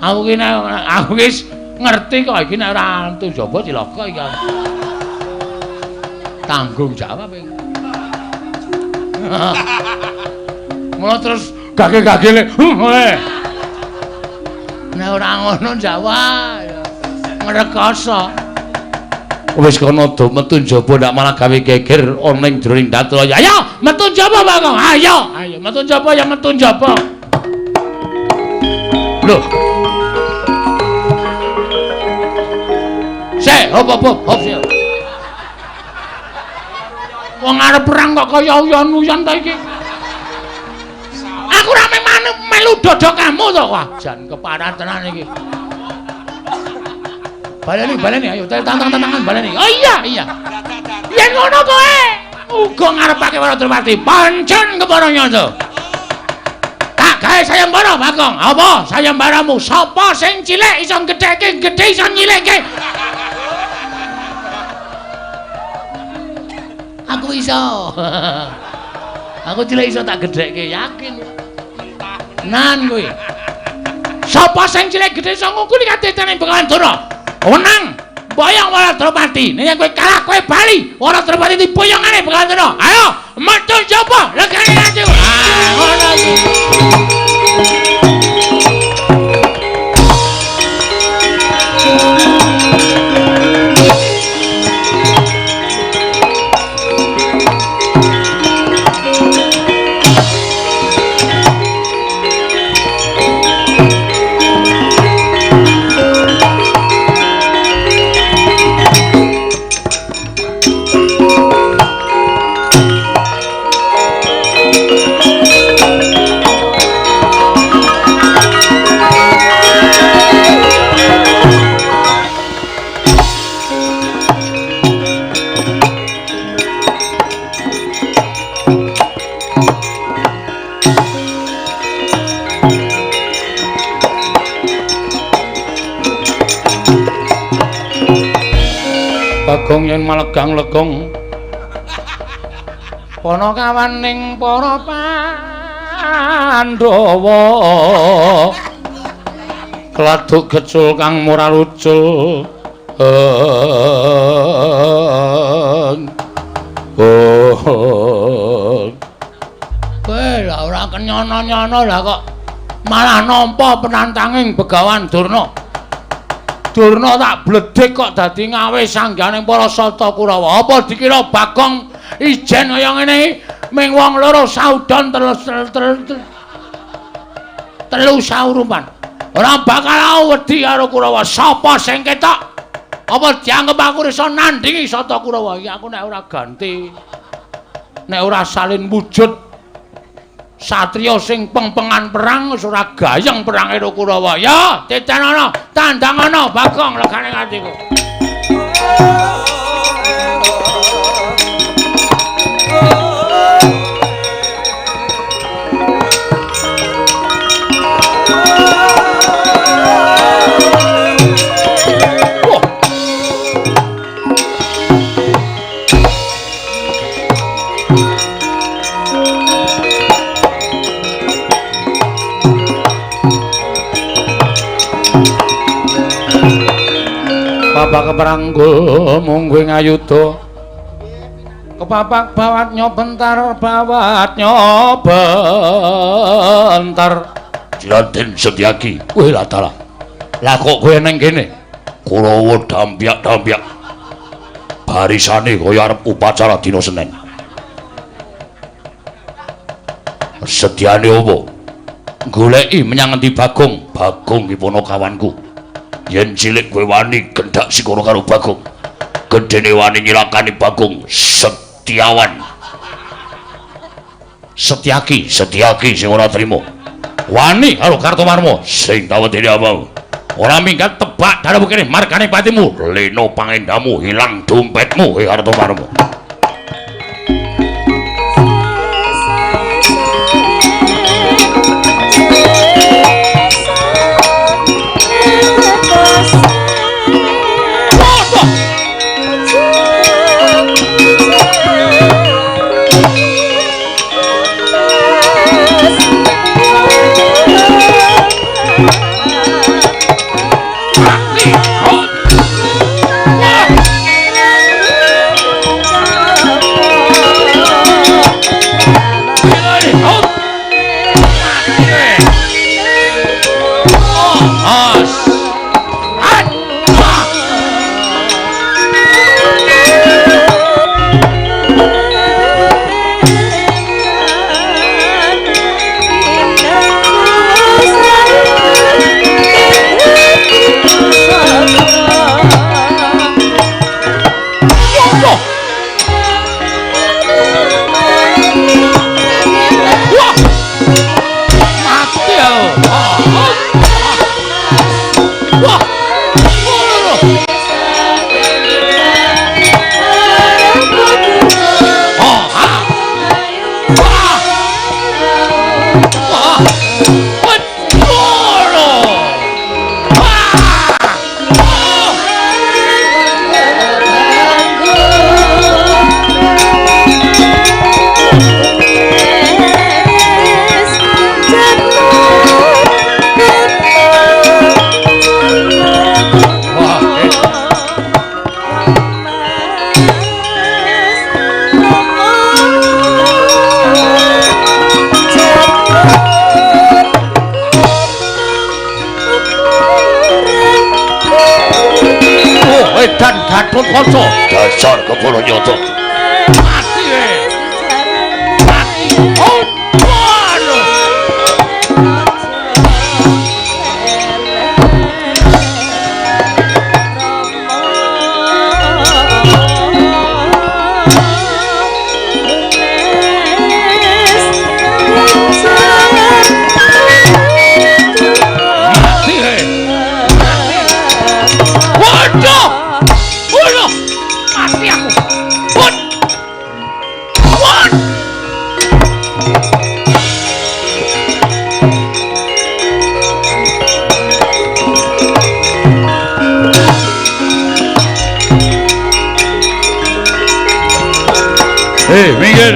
Aku ki nek aku wis ngerti kok iki nek ora metu njaba cilaka iki. Tanggung jawab iki. Mula terus gage-gagele. Nek ora ngono Jawa ngrekoso. Wis kono do metu njaba ndak malah gawe geger ana ing jroning datul. Ayo metu njaba Bagong. Ayo, ayo metu njaba ya metu njaba. Lho. Sik, hop hop hop sik. Wong arep perang kok kaya uyon-uyon ta iki. Aku ora melu dodok kamu to. Wah, jan keparan tenan iki. Baleni, baleni, ayo tantang-tantangan baleni. Oh iya, iya. Yen ngono kowe uga ngarepake Wara Drupadi. Pancen kepara nyata. Tak gawe sayembara, Bagong. Apa sayembaramu? Sapa sing cilik iso gedheke, gedhe iso nyilikke. Aku iso. Aku cilik iso tak gedhekke, yakin. Nan kuwi. Sapa sing cilik gedhe iso ngungkuli katetene Begawan Durna? Wenang boyong Wara Drupadi. Nek kowe kalah kowe bali. Wara Drupadi diboyongane Begawan Durna. Ayo metu njaba legane ati. Ah ngono iki. Bagong yen malegang-legong panakawaning para Pandhawa kladuk gecul kang murah lucul. Kowe lah ora kenyono-nyono lah kok malah nampa penantanging Begawan Durna. Durna tak bledhek kok dadi ngawe sangganing para Sata Kurawa. Apa dikira Bagong ijen kaya ngene iki ming wong loro saudon telu saurupan. Ora bakal wedi karo Kurawa. Sapa sing ketok? Apa dianggep aku iso nandingi Sata Kurawa? Iki aku nek ora ganti, nek ora salin wujud satriya sing pengpengan perang wis ora gayeng perange karo Kurawa. Ya, titenono, tandangana Bagong legane atiku. Bapak keperanggul mungguing ayuda kepapak bawat nyobentar bawat nyobentar. Raden Setyaki, kowe lah dalah. Lah kok kowe ning kene? Kurawa dampyak-dampyak barisane kaya arep upacara dina Senin. Setyane apa? Goleki menyang endi Bagong? Bagong ki ponokawanku. Yen cilik kowe wani gendhak sikara karo Bagong, gedene wani nyilakani Bagong Setiawan. Setyaki, Setyaki sing ora trima. Wani karo Kartomarma sing tawedene apa? Ora minggat tebak dalem kene margane patimu. Leno pangendamu hilang dompetmu he Kartomarma. Edan Gatotkaca dasar kepala nyata. Mati we. Mati. Oh, waduh. Mati we. Waduh. Mati aku. Pun. Nggih, minggir.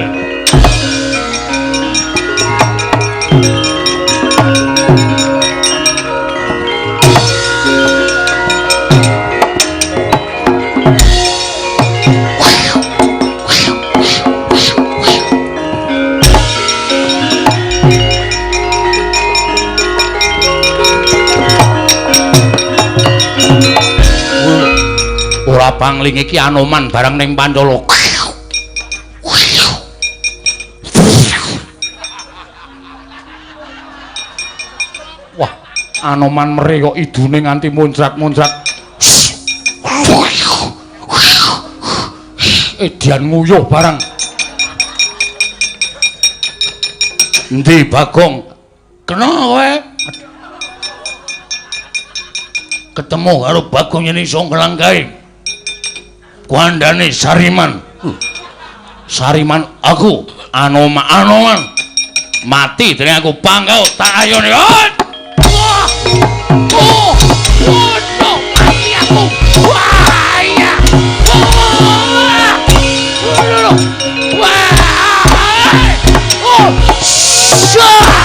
Ora pangling iki Anoman barang ning Pancala. Wah, Anoman meri kok idune nganti muncrat-muncrat. Edian nguyuh barang. Endi Bagong? Kena kowe. Ketemu karo Bagong yen iso nglanggahi. Kuandane Sariman. Sariman aku Anoman, Anoman. Mati dene aku pangkau tak ayone. Wah! Oh! Waduh, mati aku. Wah, iya. Wah! Wah! Oh! Syah!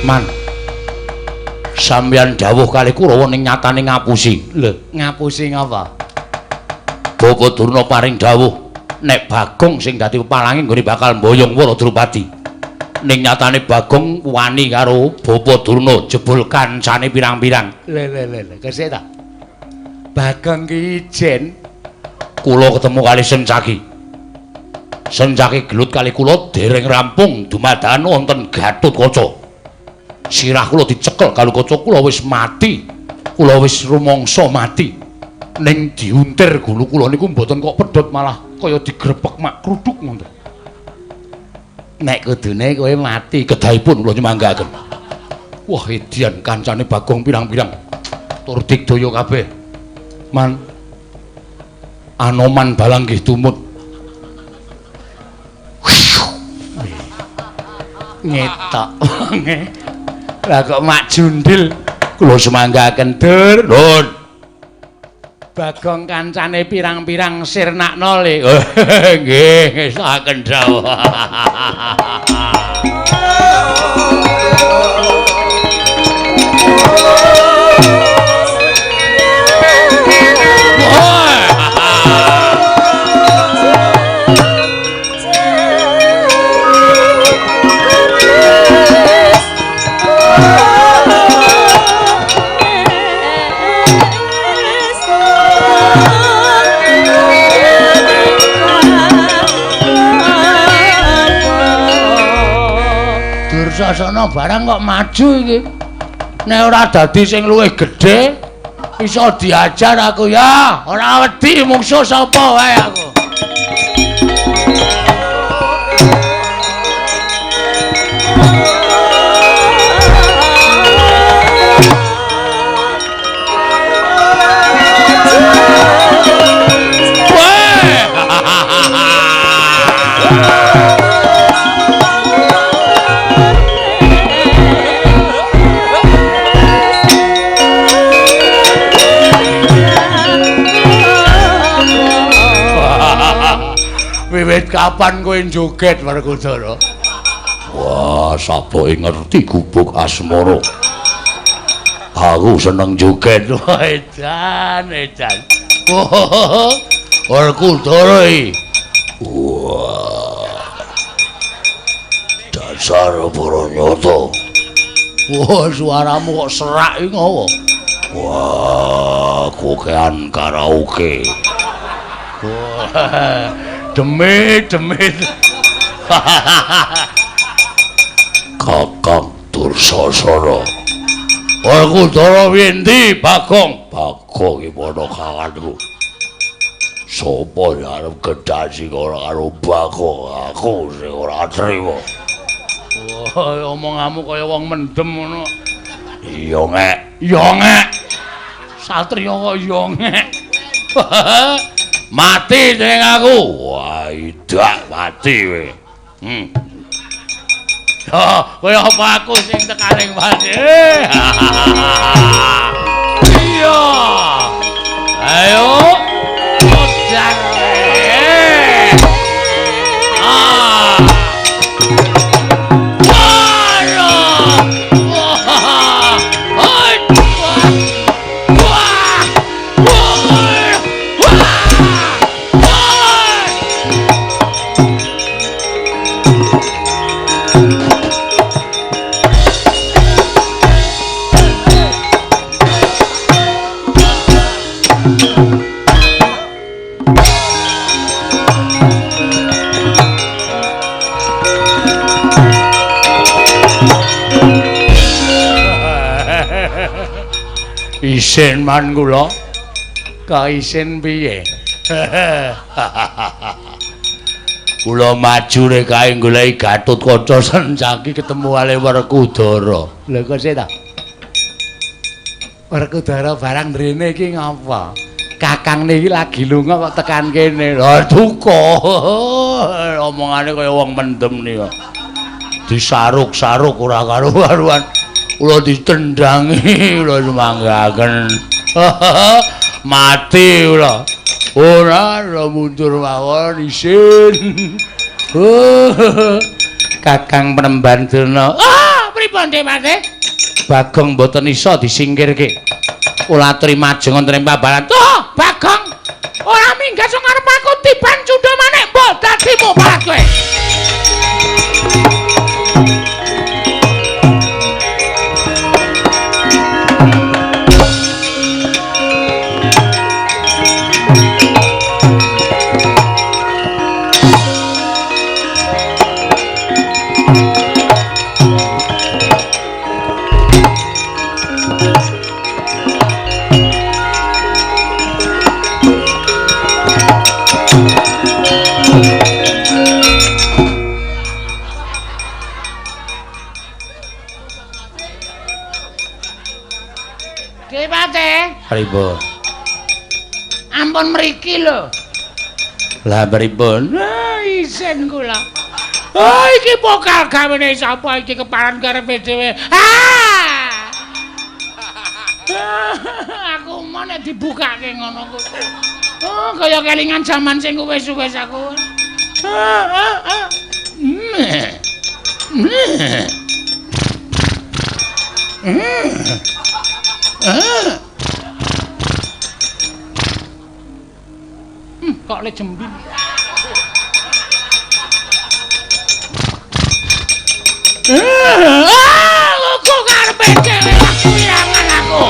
Man, sampeyan dawuh kali Kurawa ning nyatane ngapusi. Lho, ngapusi ngapa? Bapak Durna paring dawuh nek Bagong sing dadi pepalange nggone bakal mboyong Wara Drupadi. Ning nyatane Bagong wani karo Bapak Durna jebul kancane pirang-pirang. Lho lho lho, kesik ta? Bagong ki ijen kula ketemu kali Sencaki. Sencaki gelut kali kula dereng rampung dumadakan wonten Gatotkaca. Sirah kula dicekel karo kaca kula wis mati. Kula wis rumangsa mati. Ning diuntir gulu kula niku mboten kok pedhot malah kaya digrepek mak kruduk ngoten. Nek kudune kowe mati kedahipun kula nyemanggaken. Wah, edian kancane Bagong pirang-pirang. Tur digdaya kabeh. Man Anoman balang nggih tumut. Ngetok wonge. Lah kok mak jundil kula semanggaken dur. Nun. Bagong kancane pirang-pirang sirnakno le. Nggih, ngestokaken dawuh. Dursasana barang kok maju iki. Nek ora dadi sing luwih gedhe iso diajar aku ya. Ora wedi mungsuh sapa wae aku. Wiwit kapan kowe joget Werkudara? Wah, saboke ngerti gubuk asmara. Aku seneng joget. Wah, edan, edan. Werkudara iki. Wah. Dasar para nyata. Wah, suaramu kok serak iki ngopo? Wah, kokean karaoke. Wah. Demit, demit. Kakang Dursasana. Werkudara windi Bagong. Bagong iki padha kawanku. Sopo sing arep gedhasi ora karo Bagong? Aku sing ora trima. Wah, omonganmu kaya wong mendem ngono. Iya ngek, iya ngek. Satriya kok iya ngek. Mati ning aku. Wah, idak mati kowe. Oh, kowe apa aku sing tekaning mati? Iya. Ayo. Modar. Ah. Isin man kula. Ka isin piye? Kula maju rek kae goleki Gatotkaca Sencaki ketemu kali Werkudara. Lho kok sik ta? Werkudara barang mrene iki ngapa? Kakang niki lagi lunga kok tekan kene. Lha duka. Omongane kaya wong mendem nika. Disaruk-saruk ora karo-karuan. Kula ditendangi, kula sumanggaken. Mati kula. Ora ora mundur mawon isin. Kakang Penemban Durna. Ah, pripun Dewate? Bagong mboten iso disingkirke. Kula aturi majeng wonten ing pabaran. Oh, Bagong. Ora minggat sing arep aku tiban cundha manik mbok dadi mupat kowe. Pripun? Ampun mriki lho. Lah pripun? Ah, isin kula. Oh, iki pokal gawene sapa iki keparan karepe dhewe. Ah! Aku mau nek dibukake ngono kuwi. Oh, kaya kelingan jaman sing wis-wis aku. Kok le jembin. Ah, kok karepe dhewe aku wirangan aku.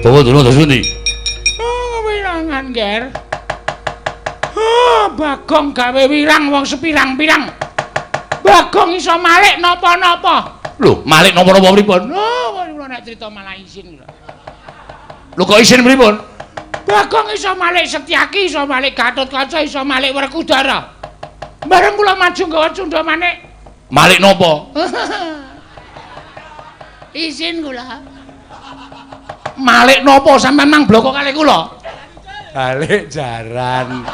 Bawa dulu terus ndi? Oh, wirangan, Ger. Oh, Bagong gawe wirang wong sepirang-pirang. Bagong iso malik napa-napa. Lho, malik napa-napa pripun? Oh, kula nek crita malah isin. Lho kok isin pripun? Bagong iso malik Setyaki, iso malik Gatotkaca, iso malik Werkudara. Bareng kula maju nggawa cundha manik. Malik napa? Isin kula. Malik napa sampean mang bloko kalih kula? Balik jaran.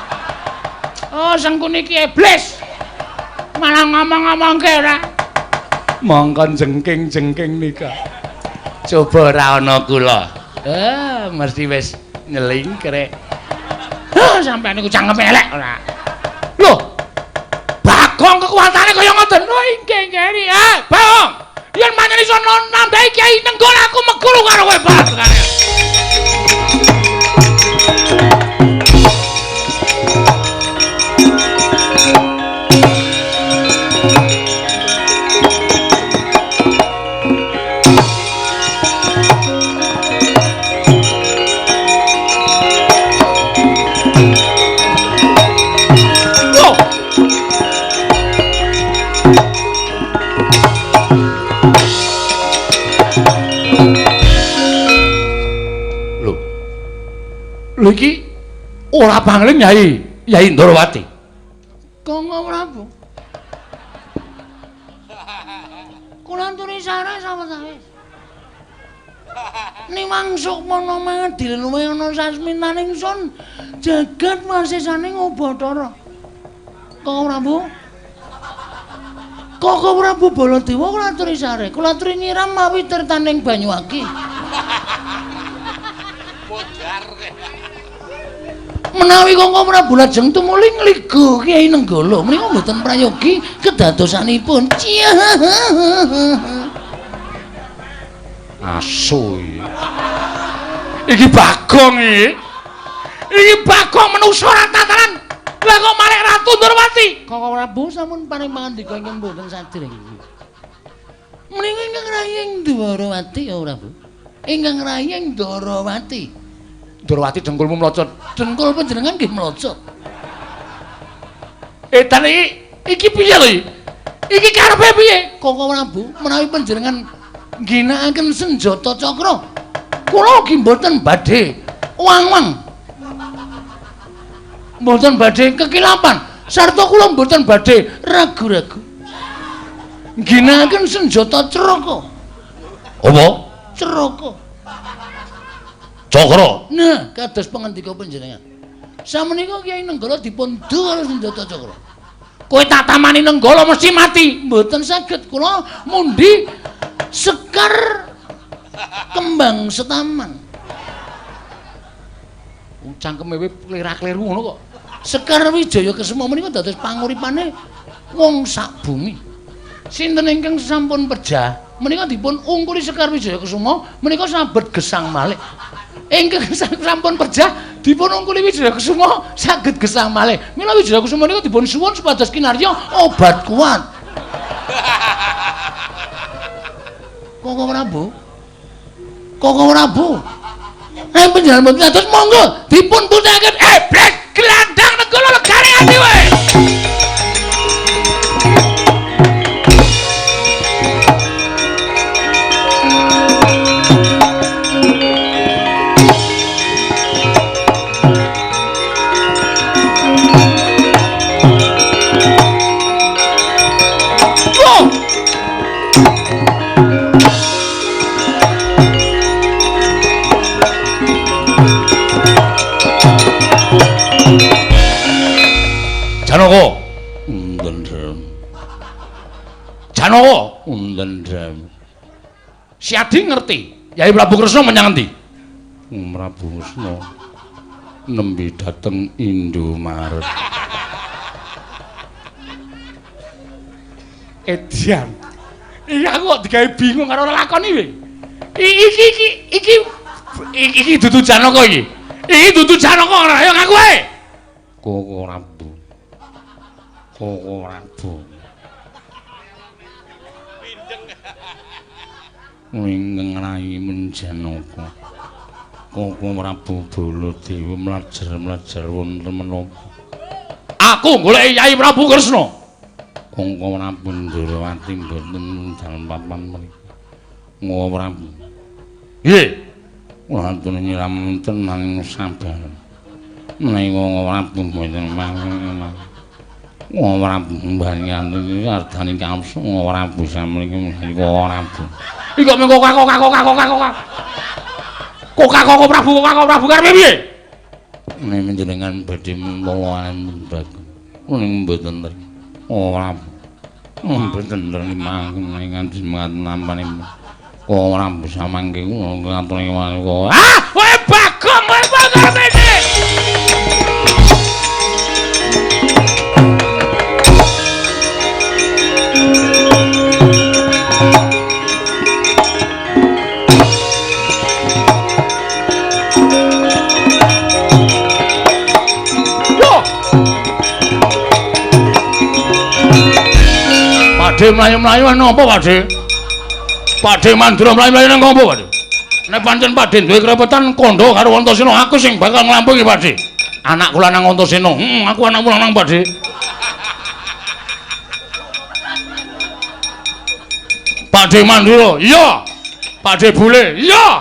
Oh, Sengkuni iki iblis. Malah ngomong-ngomongke ora. Mongkon jengking-jengking nika. Coba ora ana kula. Mesti wis nyelingkrek. Heh, sampean niku cangkeme elek ora. Lho. Bagong kekuatane kaya ngoten. Oh, inggih nggih. Ah, Bagong. Yen pancen iso nambahi kiai nenggol aku meguru karo kowe Bagong. Lho iki Ora pangling Yai, Yai Ndorowati. Kangga Prabu. Kula aturi sare sawetawis. Niwang sukmana mangadil luwih ana sasmitaning sun jagat wasisaning Ubathara. Kangga Prabu. Kangga Prabu Baladewa kula aturi sare, kula aturi nyiram mawi tirtaning banyu aki. Menawi Kangga Prabu lajeng tumuli ngliga Kyai Nenggala menika mboten prayogi kedadosanipun. Asu iki. Iki Bagong iki. Iki Bagong menungsa ora tataran. Lah kok malih Ratu Ndorowati? Kangga Prabu sampun paring pangandika ingkang mboten sadèrèng. Menika ingkang raying Ndorowati ya Prabu. Ingkang raying Ndorowati. Ndorowati dengkulmu mlocot. Dengkul panjenengan nggih mlocot. Edan iki iki piye lho iki? Iki karepe piye? Kangga Prabu menawi panjenengan ngginakaken senjata cakra, kula ugi mboten badhe wang-wang. Mboten badhe kekilapan, sarta kula mboten badhe ragu-ragu. Ngginakaken senjata craka. Apa? Craka. Cakra. Nah, kados pangandika panjenengan. Samenika Kyai Nenggala dipun du karo senjata cakra. Kowe tak tamani Nenggala mesti mati. Mboten saged kula mundi sekar kembang setaman. Cangkeme kowe klera-kleru ngono kok. Sekar Wijaya Kesuma menika dados panguripane wong sak bumi. Sinten ingkang sampun pejah menika dipun ungkuli Sekar Wijaya Kesuma menika sabet gesang malih. Ingkang sampun pejah dipun ungkuli Wijaya Kesuma saged gesang malih. Mila Wijaya Kesuma menika dipun suwun supados kinarya obat kuat. Kangga Prabu. Kangga Prabu. Panjenengan mboten dados monggo dipun putihake. Blek glandang Nenggala legane ati wae. Janaka. Ndendhem. Janaka. Ndendhem. Si Adi ngerti. Yai Prabu Kresna menyang endi? Prabu Kresna nembe dhateng Indomaret. Edian. Iki aku kok digawe bingung karo lakon iki. Iki dudu Janaka iki. Iki dudu Janaka ora ayo ngaku ae. Koko Prabu. Koko Prabu. Ingkang rayi Menjanaka. Koko Prabu Baladewa mlajar-mlajar wonten menapa? Aku goleki Yai Prabu Kresna. Koko Prabu Ndorowati mboten dalem papan mriki. Koko Prabu. Nggih. Kula aturi nyiram wonten nanging sabar. Menawi Koko Prabu mboten mangke. Koko Prabu mbanyanti ardani kamsa Koko Prabu samriki Koko Prabu. Iki kok mung kokak. Kokak Prabu, kokak Prabu karepe piye? Nek panjenengan badhe mentoloan ning mboten ora. Mboten mangke nganti nampane ora bisa mangke ngaturi kok. Ah, kowe Bagong, kowe karepe piye? Pakde mlayu-mlayu nang apa, Pakde? Pakde Mandura mlayu-mlayu nang apa, Pakde? Nek pancen Pakde duwe krepetan kandha karo Antasena, aku sing bakal nglampungi, Pakde. Anakku lanang Antasena. Heeh, aku anakmu lanang, Pakde. Pakde Mandura, iya. Pakde Bule, iya.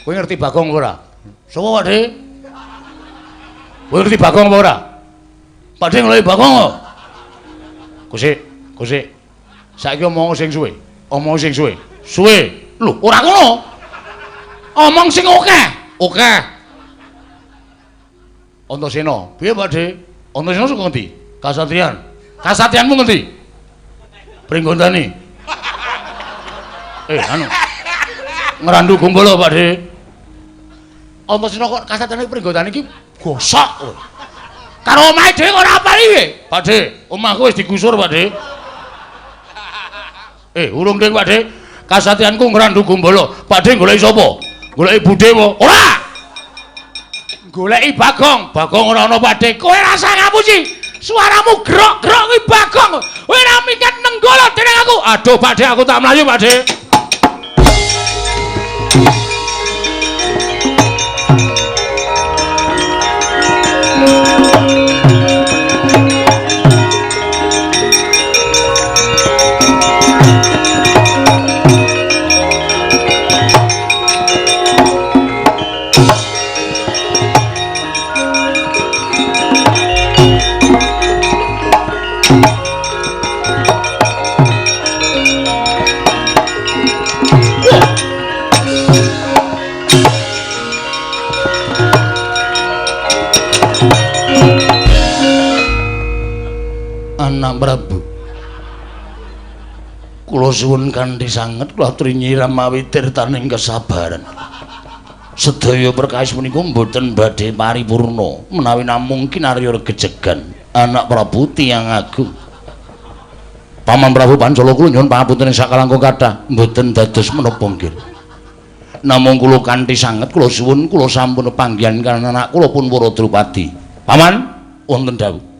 Kowe ngerti Bagong ora? Sopo, Pakde? Kowe ngerti Bagong apa ora? Pakde ngeloi Bagong kok. Kusik, kusik. Saiki omong sing suwe. Omong sing suwe. Suwe. Lho, ora ngono. Omong sing akeh. Akeh. Antasena. Piye, Pakde? Antasena saka ngendi? Kasatriyan. Kasatriyanmu ngendi? Pringgondani. Anu. Ngrandu Gombolo, Pakde. Antasena kok kasatriyane Pringgondani iki gosok kowe. Karo omahe dhewe ora apal iki, Pakde. Omahku wis digusur, Pakde. Urung ding, Pakde. Kasatriyanku Ngrandu Gombolo. Pakde goleki sapa? Goleki budhe apa? Ora. Goleki Bagong. Bagong ora ana, Pakde. Kowe rasa ngapusi. Suaramu grok-grok kuwi Bagong. Kowe ora minggat nenggala dening aku. Aduh, Pakde, aku tak mlayu, Pakde. Anak Prabu, kula suwun kanthi sanget kula aturi nyiram mawi tirtaning kesabaran. Sedaya perkawis menika mboten badhe paripurna menawi namung kinarya regejegan. Anak Prabu tiyang agung. Paman Prabu Pancala kula nyuwun pangapunten ing sakalangkung kathah mboten dados menapa nggih. Namung kula kanthi sanget kula suwun kula sampun panggihan kaliyan anak kula pun Wara Drupadi. Paman wonten dawuh.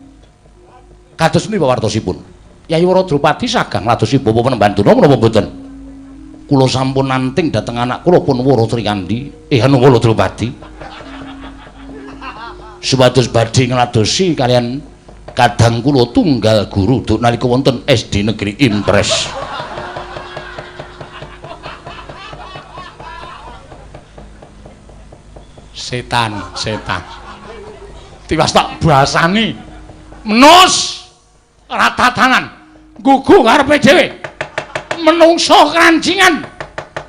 Kados punika wartosipun? Yayi Wara Drupadi sagang ngladosi bapa Penemban Durna menapa mboten? Kula sampun nanting dhateng anak kula pun Wara Trikandi, anu Wara Drupadi. Supados badhe ngladosi kaliyan kadang kula tunggal guru duk nalika wonten SD Negeri Impres. Setan, setan. Tiwas tak basani. Menus ratatanan gugu karepe dhewe menungso krancingan.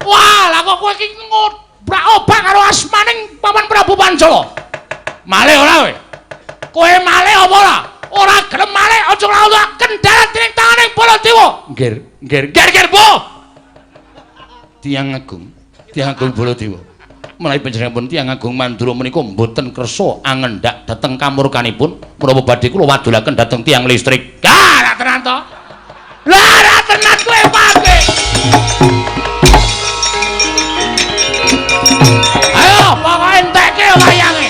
Wah, lah kok kowe iki ngobrak-obak karo asmaning Paman Prabu Pancala. Malih ora kowe? Kowe malih apa ora? Ora gelem malih aja nglawan kendharat dening tanganing Baladewa. Nggir, nggir, nggir, nggir, Bu. Tiyang agung, tiyang agung Baladewa. Menawi panjenenganipun tiyang agung Mandura menika mboten kersa angendak dhateng kamurkanipun menapa badhe kula wadulaken dhateng tiyang listrik. Lah, ra tenan to? Lah, ra tenan kowe pake. Ayo, pokoke entekke wayange.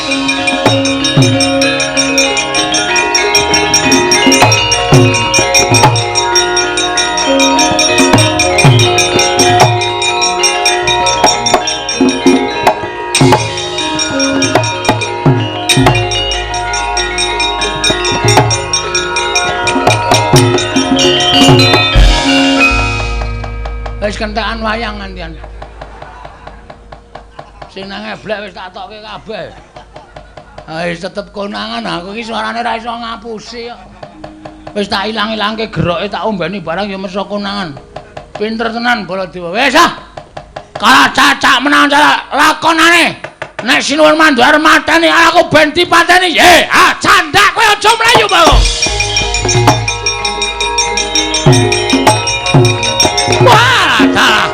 Wis kentekan wayang ngantian. Sing nang eblek wis tak tokke kabeh. Wis tetep konangan aku iki suarane ra iso ngapusi kok. Wis tak ilang-ilangke geroke tak ombeni barang ya meso konangan. Pinter tenan Baladewa. Wis ah. Kalah cacak menang cacak lakonane. Nek Sinuwun Mandura mateni aku ben dipateni. Ah candak kowe aja mlayu, Bagong. Wah, dalah.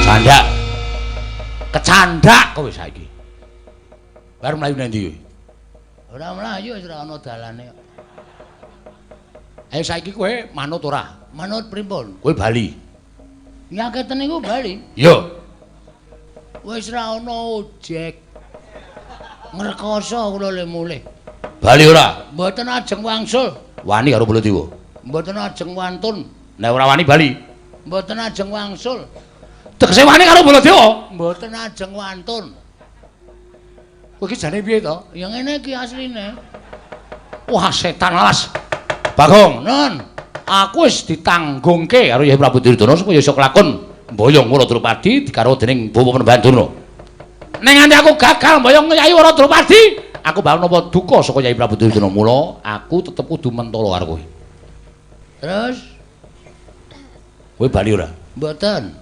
Candak. Kecandak kowe saiki. Bar mlayu nang ndi kowe? Ora mlayu wis ora ana dalane kok. Ayo saiki kowe manut ora? Manut pripun? Kowe bali. Nyaketen niku bali. Iya. Wis ra ana ojek. Ngrekoso kula le mulih. Bali ora? Mboten ajeng wangsul. Wani karo Baladewa. Mboten ajeng wantun. Nek ora wani bali. Mboten ajeng wangsul. Tegese wani karo Baladewa? Mboten ajeng wantun. Kowe iki jane piye to? Ya ngene iki asline. Wah, setan alas. Bagong, nun. Aku wis ditanggungke karo Yai Prabu Duryudana supaya iso kelakon mboyong Wara Drupadi digarwa dening Bapak Panembahan Durna. Ning nganti aku gagal mboyong Yai Wara Drupadi, aku bakal nampa duka saka Yai Prabu Duryudana. Mula aku tetep kudu mentolo karo kowe. Terus kowe bali ora? Mboten.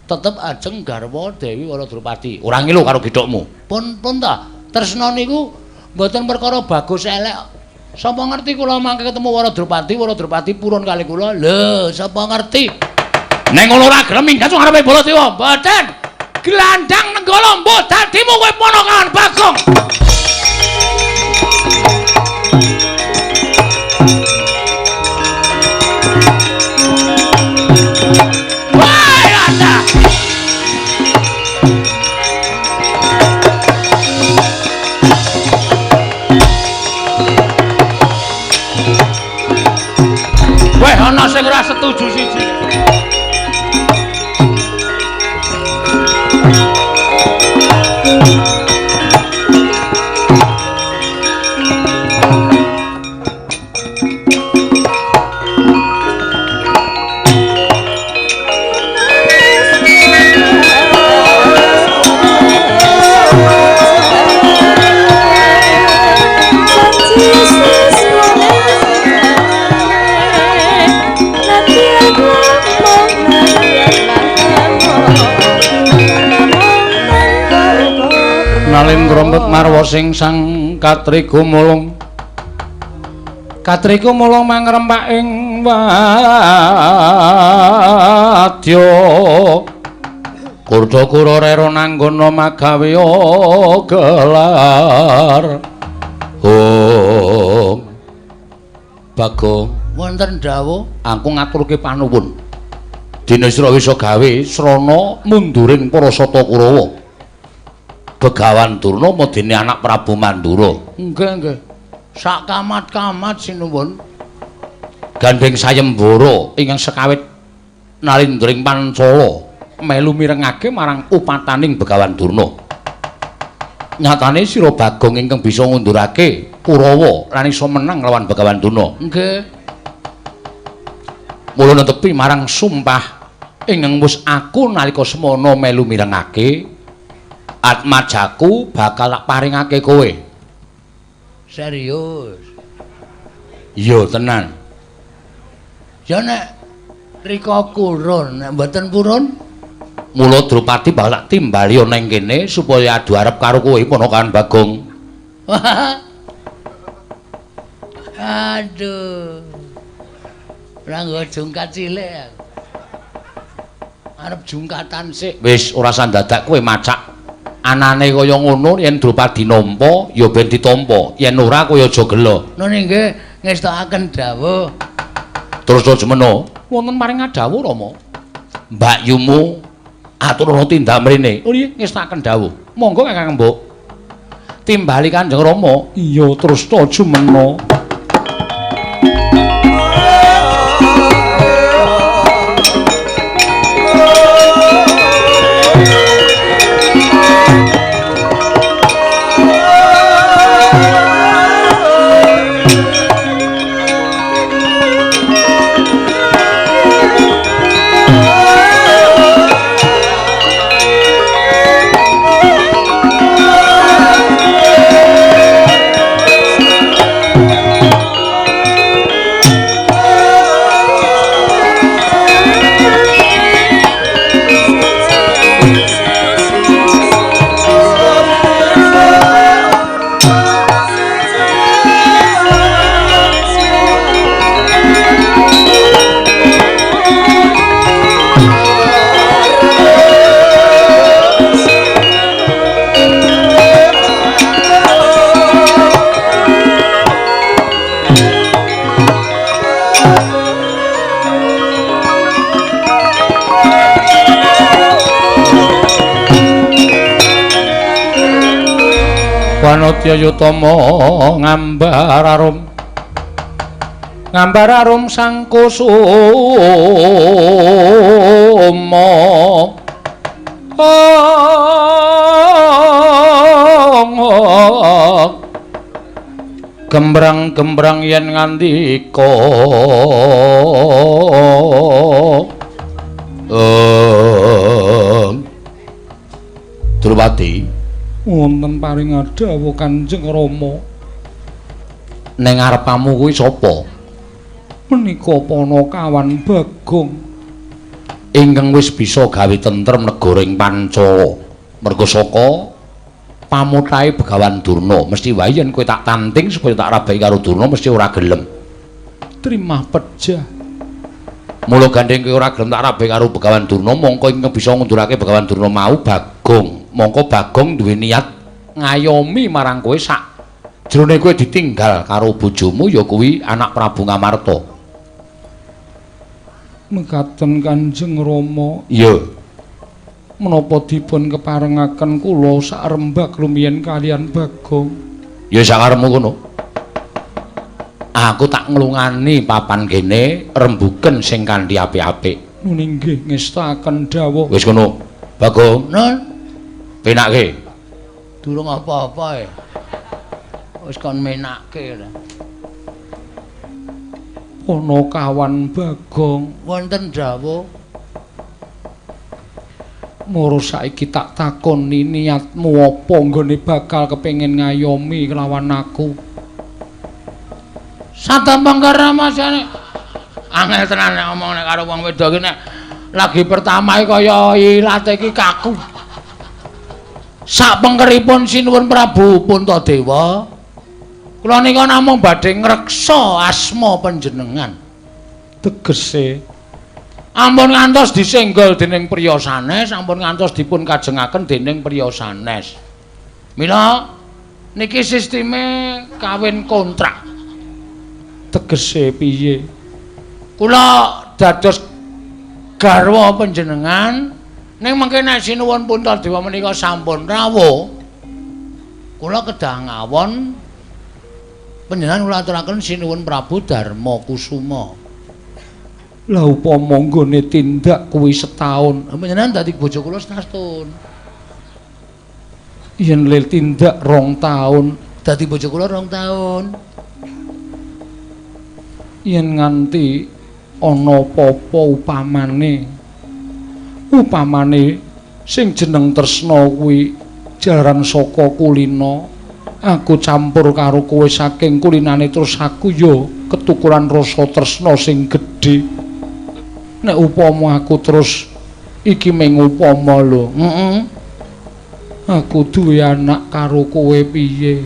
Tetep ajeng garwa Dewi Wara Drupadi. Ora ngilu karo gethukmu. Pun ta. Tresna niku mboten perkara bagus elek. Sapa ngerti kula mangke ketemu Wara Drupadi, Wara Drupadi purun kali kula. Lho, sapa ngerti? Ning ngono ora gelem minggat ngarepe Baladewa. Mboten. Glandang Nenggala mbuh dadimu kowe ponakan Bagong. Wah, ada. Weh, ana sing ora setuju siji. Nalim grompet marwa sing sang katriku mulung. Katriku mulung mangrempak ing wadya. Kurda-kura rera nanggana magawe gelar. Hong. Bagong, wonten dawuh aku ngaturke panuwun. Dene sira wis gawe srana munduring para sata Kurawa. Begawan Durna madene anak Prabu Mandura. Nggih, nggih. Sak kamat-kamat sinuwun. Gandeng sayembara ingkang sekawit nalindring Pancala melu mirengake marang upataning Begawan Durna. Nyatane sira Bagong ingkang bisa ngundurake Kurawa lan iso menang lawan Begawan Durna. Nggih. Mula netepi marang sumpah ingkang wis aku nalika semana melu mirengake atmajaku bakal tak paringake kowe. Serius? Iya tenan. Ya nek rika kurun, nek mboten purun, mula Drupadi bakal tak timbali ana ing kene supaya adu arep karo kowe ponakan Bagong. Aduh. Ora nggo jungkat cilik aku. Arep jungkatan sik. Wis ora usah dadak kowe macak. Anane kaya ngono yen Drupadi nampa ya ben ditampa, yen ora kowe aja gela. Nun nggih ngestokaken dawuh. Terus aja meno, wonten maring dawuh Rama. Mbakyumu aturana tindak mrene. Oh iya ngestokaken dawuh. Monggo Kakang Mbok. Timbali Kanjeng Rama. Iya terus aja meno. Wanodya Yutama ngambar arum, ngambar arum sang kusuma. Gembrang-gembrang yen ngandika Drupadi, wonten paring dawuh Kanjeng Rama. Ning ngarepamu kuwi sapa? Menika Panakawan Bagong ingkang wis bisa gawe tentrem negara ing Pancala. Merga saka pamutahe Begawan Durna, mesti wae yen kowe tak tanting supaya tak rabai karo Durna mesti ora gelem. Trimah pejah. Mula gandeng kowe ora gelem tak rabai karo Begawan Durna, mongko ingkang bisa ngundurake Begawan Durna mau Bagong. Mongko Bagong duwe niat ngayomi marang kowe sak jrone kowe ditinggal karo bojomu ya kuwi anak Prabu Ngamarta. Mekaten Kanjeng Rama. Iya. Menapa dipun keparengaken kula sak rembag rumiyin kalian Bagong? Ya sakarepmu kono. Aku tak nglungani papan kene rembuken sing kanthi apik-apik. Nuni nggih ngestakaken dawuh. Wis kono. Bagong. Nun. Penake. Durung apa-apa e. Wis kon menake lho. Panakawan Bagong, wonten dawuh. Moro saiki tak takoni niatmu apa nggone bakal kepengin ngayomi kelawan aku? Satampang karamasane. Angel tenan nek omong nek karo wong wedok iki nek lagi pertama iki kaya ilate iki kaku. Sak pengkeripun Sinuwun Prabu Puntadewa, kula nika namung badhe ngreksa asma panjenengan. Tegese ampun ngantos disenggol dening priya sanes, ampun ngantos dipun kajengaken dening priya sanes. Mila niki sisteme kawin kontrak. Tegese piye? Kula dados garwa panjenengan ning mengke nek Sinuwun Puntadewa menika sampun rawuh, kula kedah ngawon panjenengan kula aturaken Sinuwun Prabu Darma Kusuma. Lah upama nggone tindak kuwi setahun, panjenengan dadi bojo kula setahun. Yen lil tindak 2 taun, dadi bojo kula 2 taun. Yen nganti ana apa-apa upamane, upamane sing jeneng tresna kuwi jalaran saka kulina, aku campur karo kowe saking kulinane terus aku ya ketukuran rasa tresna sing gedhe. Nek upama aku terus iki mung upama lho, aku duwe anak karo kowe piye?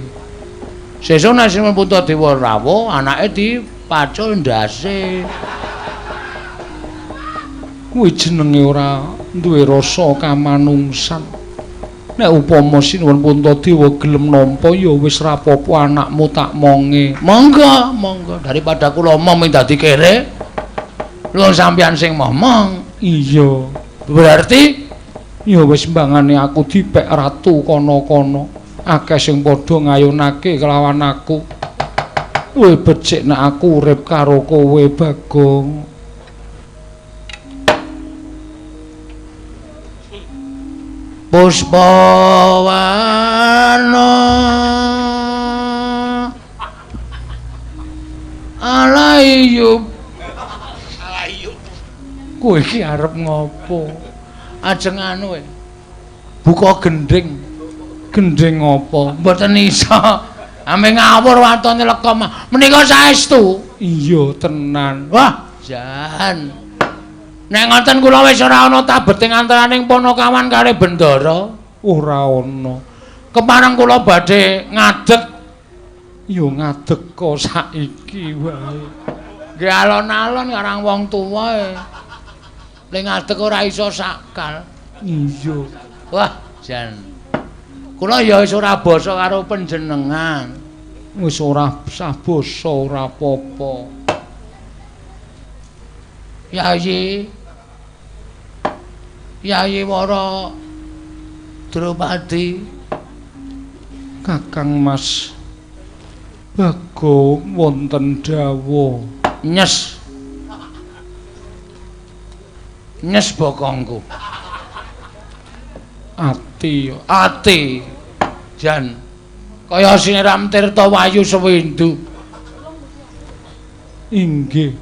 Sesuk nek Sinuwun Puntadewa rawuh, anake dipacul ndase. Kuwi jenenge ora duwe rasa kamanungsan. Nek upama Sinuwun Puntadewa gelem nampa ya wis ra apa-apa anakmu tak monge. Monggo, monggo, daripada kula omong dadi kere. Lho sampeyan sing momong. Iya. Berarti ya wis mbangane aku dipek ratu kono-kono. Akeh sing padha ngayunake kelawan aku. Luwih becik nek aku urip karo kowe Bagong. Puspawana alaiyub. Alaiyub. Kowe iki arep ngopo? Ajeng anu e. Buka gendhing. Gendhing apa? Mboten iso. Ame ngawur watone lekom. Menika saestu. Iya tenan. Wah, jan. Nek ngoten kula wis ora ana tabeting antaraning Panakawan kalih Bendara. Ora ana. Kepareng kula badhe ngadeg. Ya ngadeg kok saiki wae. Nggih alon-alon karang wong tuwa e. Nek ngadeg ora iso sakal. Iya. Wah, jan. Kula ya wis ora basa karo panjenengan. Wis ora sah basa ora apa-apa. Yayi. Yayi Wara Drupadi. Kakang Mas Bagong wonten dawuh. Nyes. Nyes bokongku. Ati ati. Jan. Kaya siniram Tirta Wayu Sewindu. Inggih.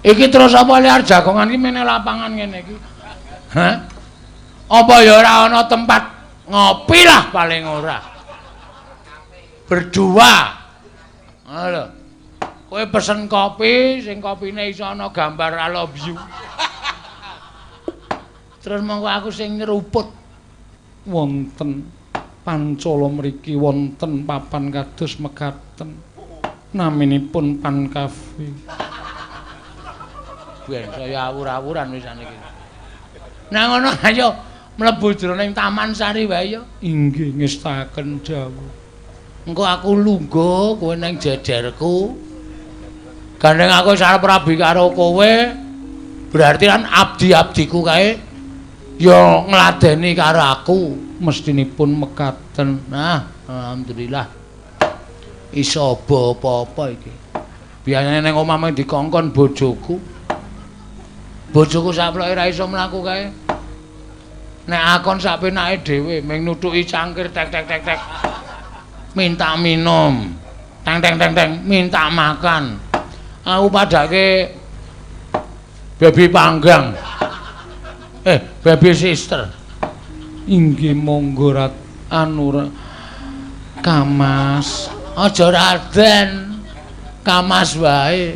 Iki terus apa liar jagongan iki mene lapangan ngene iki? Hah? Apa ya ora ana tempat ngopi lah paling ora. Berdua. Lho. Kowe pesen kopi sing kopine iso ana gambar I love you. Terus monggo aku sing nyeruput. Wonten Pancala mriki wonten papan kados mekaten. Naminipun Pan Cafe. Ben saya awur-awuran wisan iki. Nah ngono ayo mlebu jroning Taman Sari wae ya. Inggih ngestaken dawuh. Engko aku lungguh kowe nang jejerku. Gandeng aku arep rabi karo kowe, berarti kan abdi-abdiku kae ya ngladeni karo aku. Mestinipun mekaten. Nah, alhamdulillah. Iso apa-apa iki. Biasane nang omah mung dikongkon bojoku. Bojoku saploke ra iso mlaku kae. Nek akon sak penake dhewe mung nutuki cangkir tek tek tek tek. Minta minum. Teng teng teng teng minta makan. Aku padake baby panggang. Baby sister. Inggih monggo rat anu Kamas. Aja Raden. Kamas wae.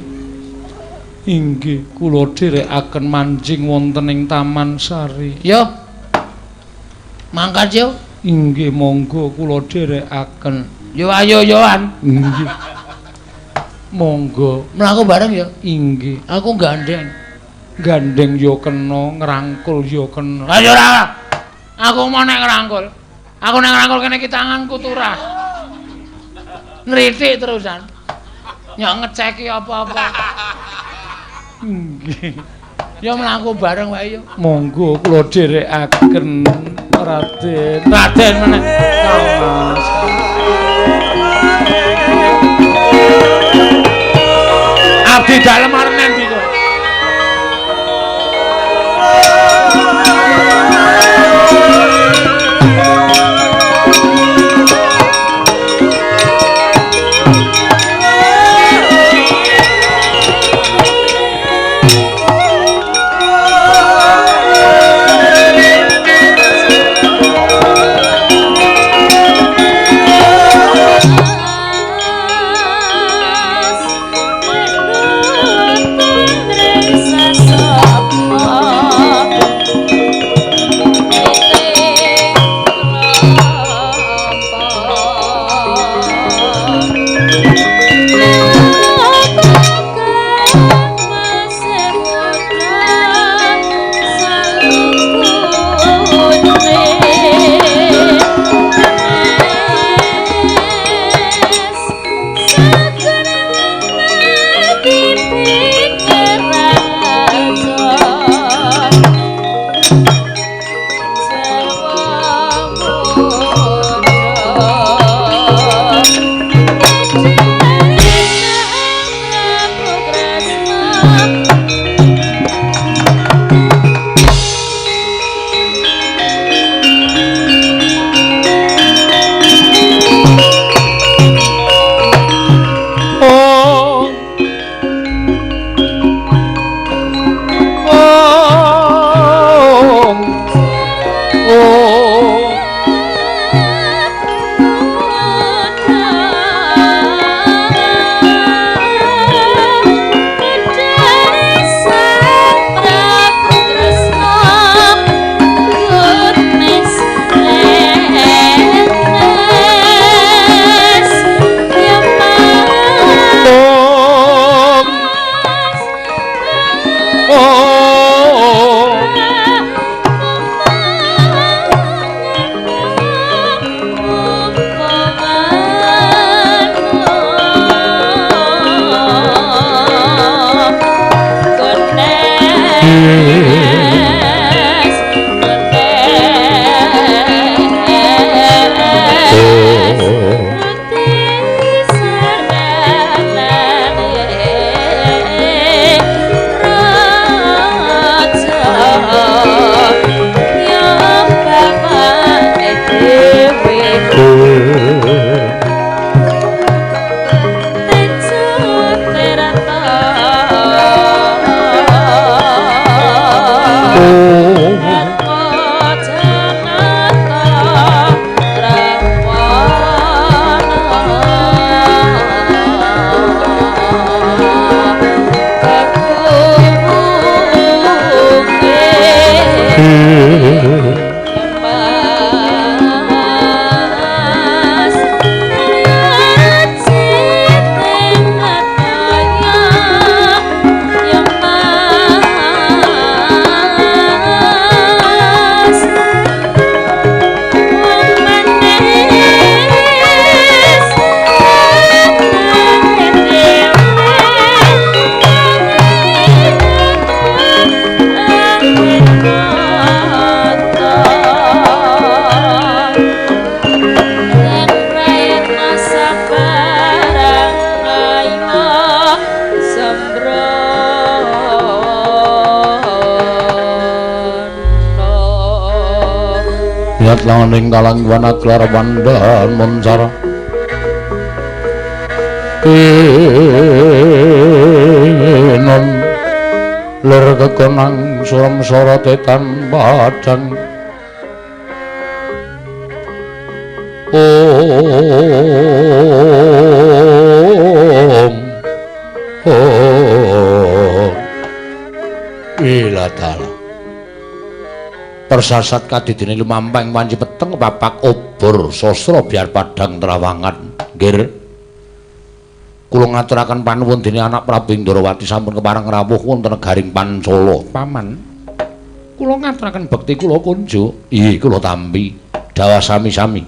Inggih kula dherekaken manjing wonten ing Taman Sari. Yo. Mangkat yo. Inggih monggo kula dherekaken. Yo ayo yoan. Inggih. Monggo mlaku bareng ya. Inggih. Aku gandeng. Gandeng yo kena, ngrangkul yo kena. Ayo ora. Aku mau nek ngrangkul. Aku nek ngrangkul kene iki tanganku turah. Nritik terusan. Nyok ngeceki apa-apa. Nggih. Ya mlaku bareng wae yo. Monggo kula dherekaken Raden. Raden meneh. Kamas. Abdi dalem arep nendi kowe? Langaning kalang wana klar wandan moncar Inon lir kekonang suram sorote tan padang Om Om Ilatala persasat kadidene lumampah ing wanci peteng papak obor sastra biar padhang trawangan. Nggih, kula ngaturaken panuwun dene anak Prabu Indrawati sampun kepareng rawuh wonten negaring Pancala. Paman, kula ngaturaken bekti kula kunjuk. Inggih, kula tampi dawah sami-sami.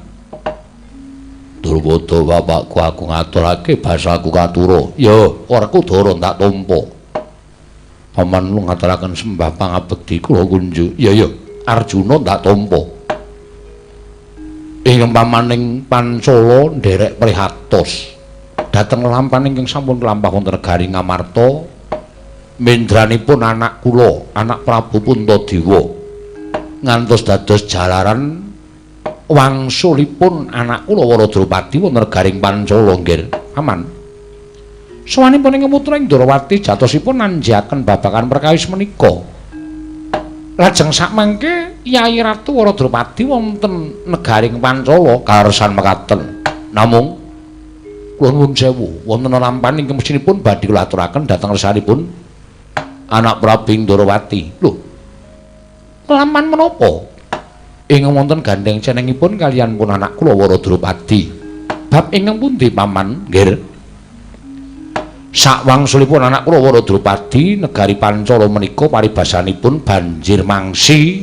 Durwada bapakku aku ngaturake basaku katura. Ya, korku dara tak tampa. Paman kula ngaturaken sembah pangabekti kula kunjuk. Ya ya, Arjuna tak tampa. Ing pamaning Pancala nderek prihatos dhateng lampan ingkang sampun lampah wonten negari Ngamarta mendranipun anak kula, anak Prabu Puntadewa, ngantos dados jalaran wangsulipun anak kula Wara Drupadi wonten negaring Pancala. Nggih, paman. Sowanipun ing putra Indrawati jatosipun nanjaken babagan perkawis menika. Lajeng sakmangke Yayi Ratu Wara Drupadi wonten negaring Pancala karesan mekaten. Namung kula nuwun sewu, wonten lampan ingkang mestinipun badhe kula aturaken dhateng resanipun anak Prabu Indrawati. Lho, lampan menapa? Ing wonten gandeng cenengipun kaliyan pun anak kula Wara Drupadi. Bab ingkang pundi paman? Nggih. Sakwangsulipun anak kula Wara Drupadi negari Pancala menika paribasanipun banjir mangsi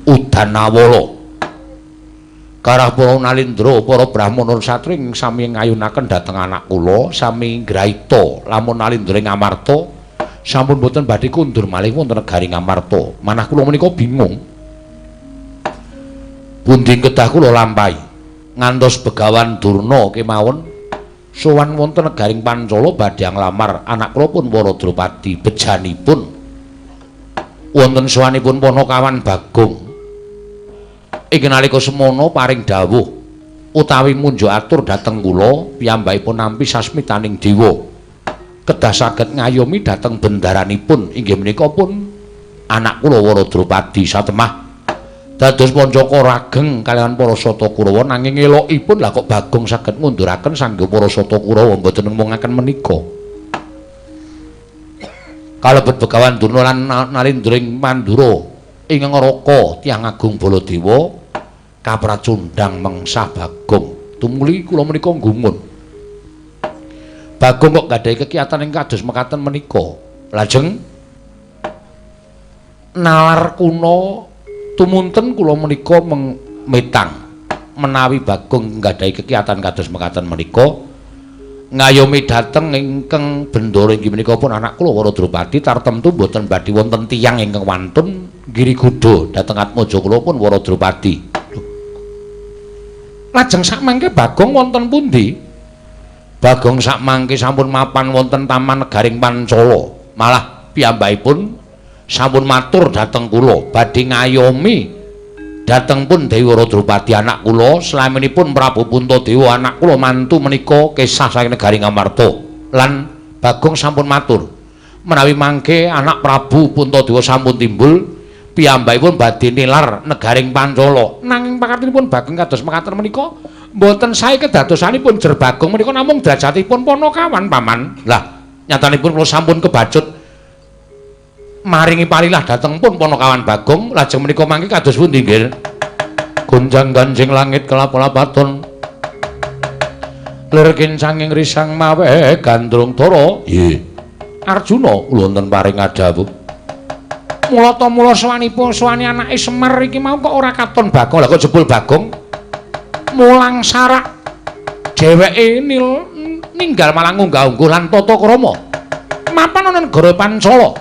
udan awala. Karah para nalindra, para brahmana satri sami ngayunaken dhateng anak kula sami ngraita lamun nalindra ing Amarta sampun boten badhe kundur malih wonten negari Ngamarta. Manah kula menika bingung. Pundi kedah kula lampahi ngantos Begawan Durna kemawon sowan wonten negaring Pancala badhe nglamar anak kula pun Wara Drupadi. Bejanipun wonten sowanipun Panakawan Bagong. Ing nalika semono paring dawuh utawi munjuk atur dhateng kula piyambakipun nampi sasmitaning dewa kedah saged ngayomi dhateng bendaranipun inggih menika pun anak kula Wara Drupadi. Satemah dados Pancaka rageng kaliyan para Sata Kurawa, nanging elokipun lah kok Bagong saged ngunduraken sangga para Sata Kurawa mboten nemungaken menika. Kalebet Begawan Durna lan Nalindra ing Mandura ing Ngaraka tiyang agung Baladewa kapracundhang mengsah Bagong. Tumuli kula menika gumun. Bagong kok gadhahi kekiyatan ing kados mekaten menika. Lajeng nalar kuna tumunten kula menika metang menawi Bagong nggadahi kekiyatan kados mekaten menika ngayomi dhateng ingkang bendara inggih menika pun anak kula Wara Drupadi tartemtu mboten badhe wonten tiyang ingkang wantun nggiri gudha dhateng atmaja kula pun Wara Drupadi. Lajeng sakmangke Bagong wonten pundi? Bagong sakmangke sampun mapan wonten taman negaring Pancala. Malah piyambakipun sampun matur dhateng kula badhe ngayomi dhateng pun Dewi Wara Drupadi anak kula slaminipun Prabu Puntadewa anak kula mantu menika kesah saking negari Ngamarta. Lan Bagong sampun matur menawi mangke anak Prabu Puntadewa sampun timbul piyambakipun badhe nilar negaring Pancala. Nanging pakartinipun Bagong kados mekaten menika mboten sae kedadosanipun jer Bagong menika namung derajatipun Panakawan paman. Lah nyatanipun kula sampun kebacut maringi palilah dhateng pun Panakawan Bagong. Lajeng menika mangke kados pundi nggih? Gonjang ganjing langit kelap-lapaton lir kincanging risang mawe gandrung dara. Nggih Arjuna wonten paring adhawuh. Mulata mula sowanipun sowani anake Semar iki mau kok ora katon Bagong. Lah kok jebul Bagong mulang sarak dheweke ninggal malang unggah-ungguh lan tata krama mapan ana negara Pancala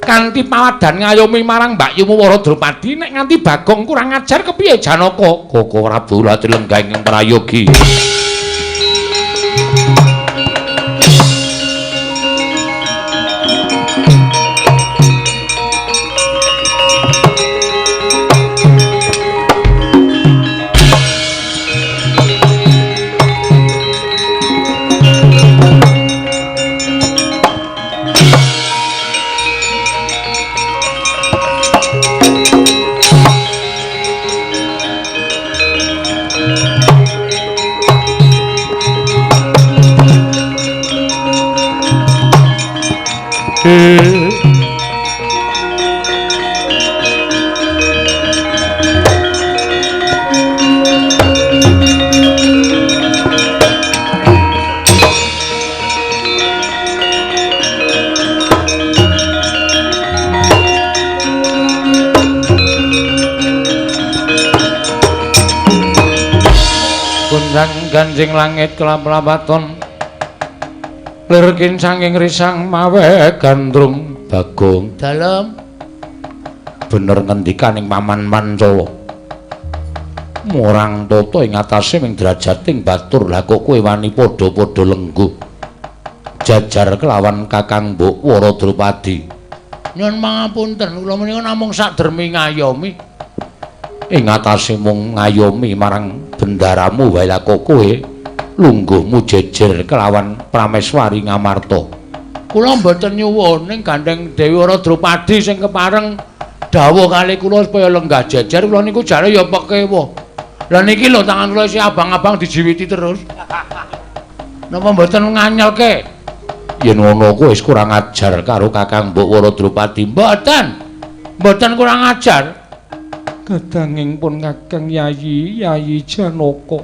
kanthi pawadan ngayomi marang mbakyumu Wara Drupadi. Nek nganti Bagong kurang ajar kepiye Janaka? Koko Prabu lati lenggah ing prayogi. Ganjing langit kelap-lapaton lir kincanging risang mawe gandrung. Bagong dalem bener ngendikaning Paman Pancala, murang tata ing atase ming drajating batur. Lah kok kowe wani padha-padha lengguh jajar kelawan Kakang Mbok Wara Drupadi? Nyuwun pangapunten, kula menika namung sakdermi ngayomi. Ing atase mung ngayomi marang bendaramu wae, lah kok kowe lungguhmu jejer kelawan Prameswari Ngamarta? Kula mboten nyuwun, ning gandeng Dewi Wara Drupadi sing kepareng dawuh kali kula supaya lenggah jejer, kula niku jare ya pekewuh. Lah niki lho tangan kula isih abang-abang dijiwiti terus. Napa mboten nganyelke? Yen ngono kowe wis kurang ajar karo Kakang Mbok Wara Drupadi. Mboten. Mboten kurang ajar. Kadanging pun Kakang Yayi, Yayi Janaka.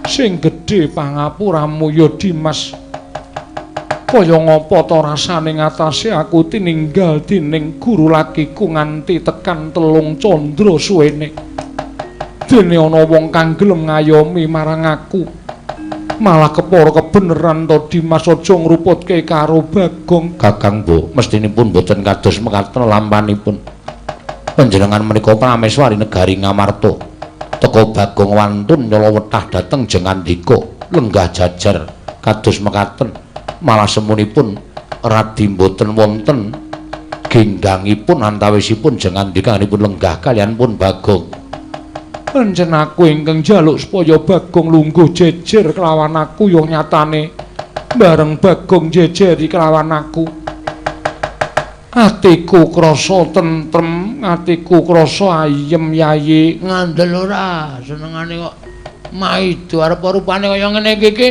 Sing gedhe pangapuramu ya Dimas. Kaya ngapa ta rasane ngatasé aku tininggal dening guru lakiku nganti tekan 3 candra suwene. Dene ana wong kang gelem ngayomi marang aku. Malah kepara kebeneran to Dimas, aja ngruputke karo Bagong. Kakang Mbok, mestinipun boten kados mekaten lampanipun. Panjenengan menika Prameswari negari Ngamarta. Teka Bagong wantun nyala wetah dhateng Jengandika, lenggah jajar kados mekaten. Malah semunipun radi mboten wonten genggangipun antawisipun Jengandikanipun lenggah kaliyan pun Bagong. Pancen aku ingkang njaluk supaya Bagong lungguh jejer kelawan aku, ya nyatane bareng Bagong jejeri kelawan aku. Atiku krasa tentrem, atiku krasa ayem Yayi. Ngandel ora senengane kok maido arep rupane kaya ngene iki iki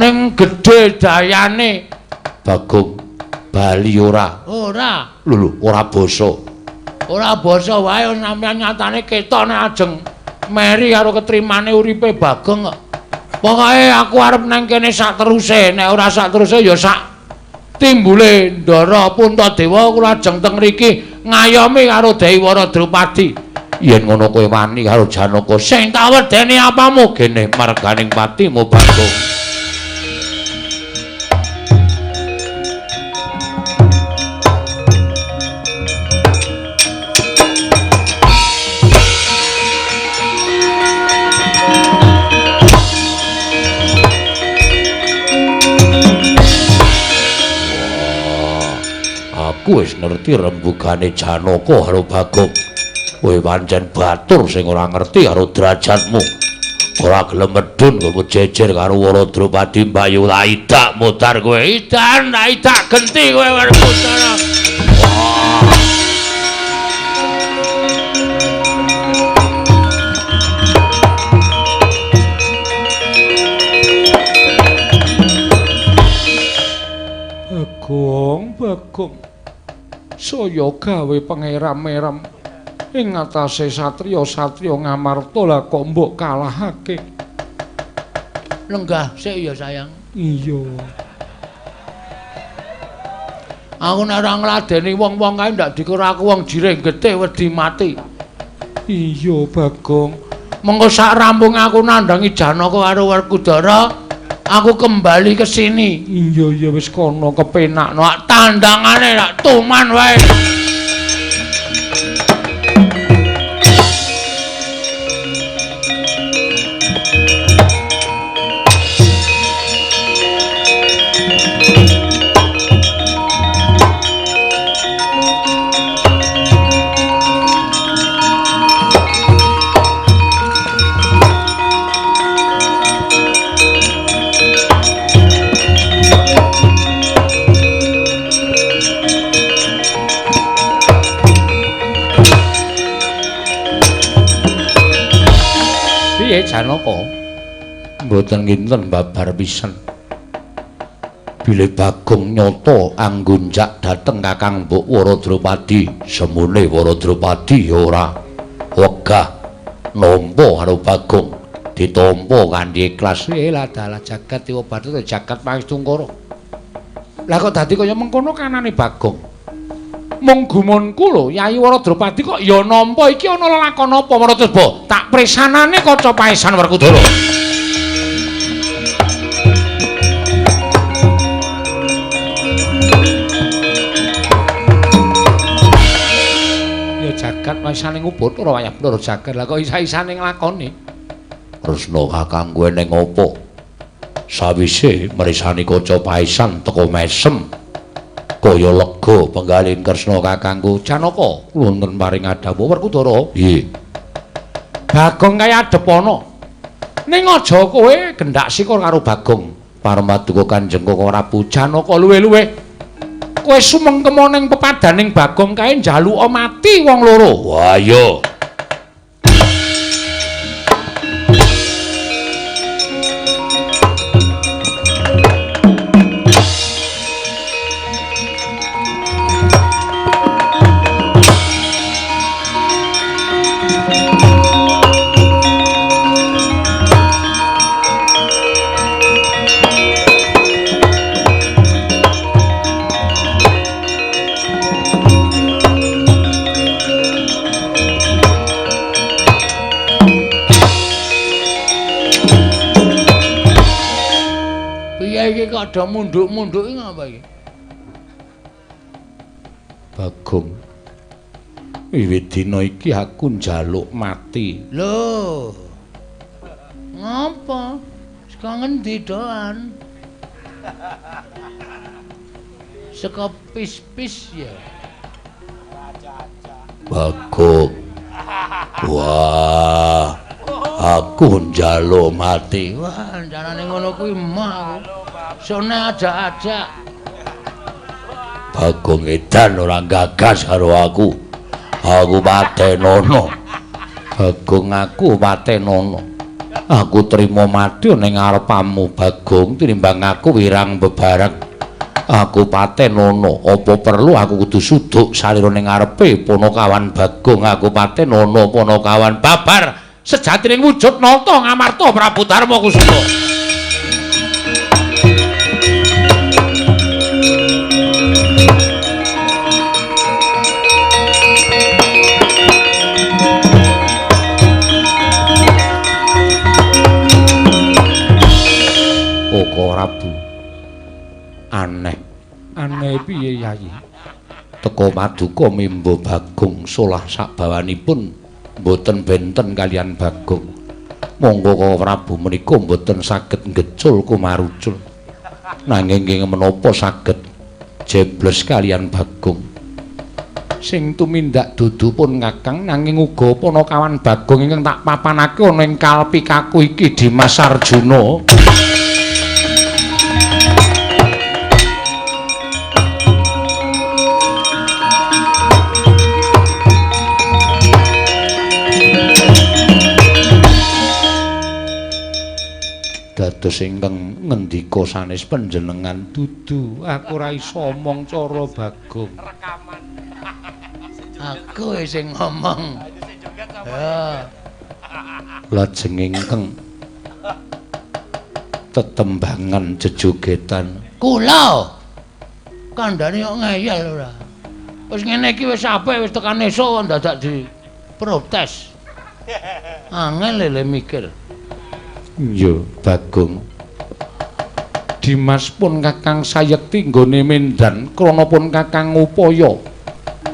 ning gedhe dayane. Bagong bali ora? Ora. Lho lho, ora basa. Ora basa wae sampeyan nyatane ketok nek ajeng meri karo ketrimane uripe Bagong kok. Pokoke aku arep nang kene sak teruse, nek ora sak teruse ya sak timbule Ndara Puntadewa kula ajeng teng mriki ngayomi karo Dewi Wara Drupadi. Yen ngono kowe wani karo Janaka, sing tak wedeni apamu gene marganing patimu Bagong. Aku wis ngerti rembugane Janaka karo Bagong. Kowe pancen batur sing ora ngerti karo derajatmu. Ora gelem medhun kowe jejer karo Wara Drupadi mbayu laidak mudar kowe. Idan laidak genti kowe Werkudara. Wah. Bagong, Bagong. Saya gawe pangeram-eram ing ngatasé satriya-satriya Ngamarta, lah kok mbok kalahake. Lenggah sik ya sayang. Iya. Aku nek ora ngladeni wong-wong kae ndak dikira aku wong jirih getih wedi mati. Iya Bagong. Mengko sak rampung aku nandhangi Janaka karo Werkudara, aku kembali ke sini. Iya iya wis kono kepenakno. Tandangane rak tuman wae. Piye Janaka? Mboten kinten babar pisan. Bilih Bagong nyata anggunjak dhateng Kakang Mbok Waradropadi, semune Waradropadi ya ora wegah nampa karo Bagong, ditampa kanthi ikhlas. Lah dalah jagat Dewa Bathara jagat Pangestungkara. Lah kok dadi kaya mengkono kanane Bagong? Mung gumunku lho, Yayi Waradropadi kok ya nampa iki ana lelakon apa Waradreba? Tak presanane kaca paesan Werkudara. Ya jagat paesane Bathara wayah Bathara jagat. Lah kok isa-isane nglakoni? Kresna kakangku eneng apa? Sawise mresani kaca paesan teka mesem kaya lega penggalih Kresna kakangku. Janaka wonten paring adhawuh Werkudara. Nggih. Bagong kaya adepana. Ning aja kowe gendak sikur karo Bagong. Paramaduka Kanjeng Koko Prabu Janaka luwe-luwe. Kowe sumengkema ning pepadaning Bagong kae njaluka mati wong loro. Wah iya. Iki kok ada munduk-munduk iki ngapa iki? Bagong, wiwit dina iki aku njaluk mati. Lho. Ngapa? Saka ngendi doan? Saka pis-pis ya. Bagong. Wah. Aku njaluk mati. Wah, carane ngono kuwi mah aku. Sone ajak-ajak. Bagong edan ora gagas karo aku. Aku patenono. Bagong aku patenono. Aku trimo mati ning ngarepamu Bagong tinimbang aku wirang bebareng. Aku patenono. Apa perlu aku kudu suduk salira ning ngarepe Panakawan Bagong. Aku patenono Panakawan babar sejatining wujud nata Ngamarta Prabu Darma Kusuma. Koko Prabu, aneh. Aneh piye Yayi? Teka paduka mimba Bagong solah sabawanipun mboten benten kalian Bagong. Monggo Koko Prabu menika mboten saged ngecul kumarucul. Nanging nggih menapa saged jebles kalian Bagong. Sing tumindak dudu pun Kakang, nanging uga Panakawan Bagong ingkang tak papanake ana ing kalpikaku iki Dimas Arjuna. Dados ingkang ngendika sanes panjenengan dudu, aku ora iso omong cara Bagong. Rekaman. Aku sing ngomong. Ya. Lajeng ingkang tetembangan jejogetan. Kula kandhane kok ngeyel ora. Wis ngene iki wis apik wis tekan esuk dadak diprotes. Angel lele mikir. Iya, Bagong. Dimas pun Kakang sayekti nggone mendan krana pun Kakang ngupaya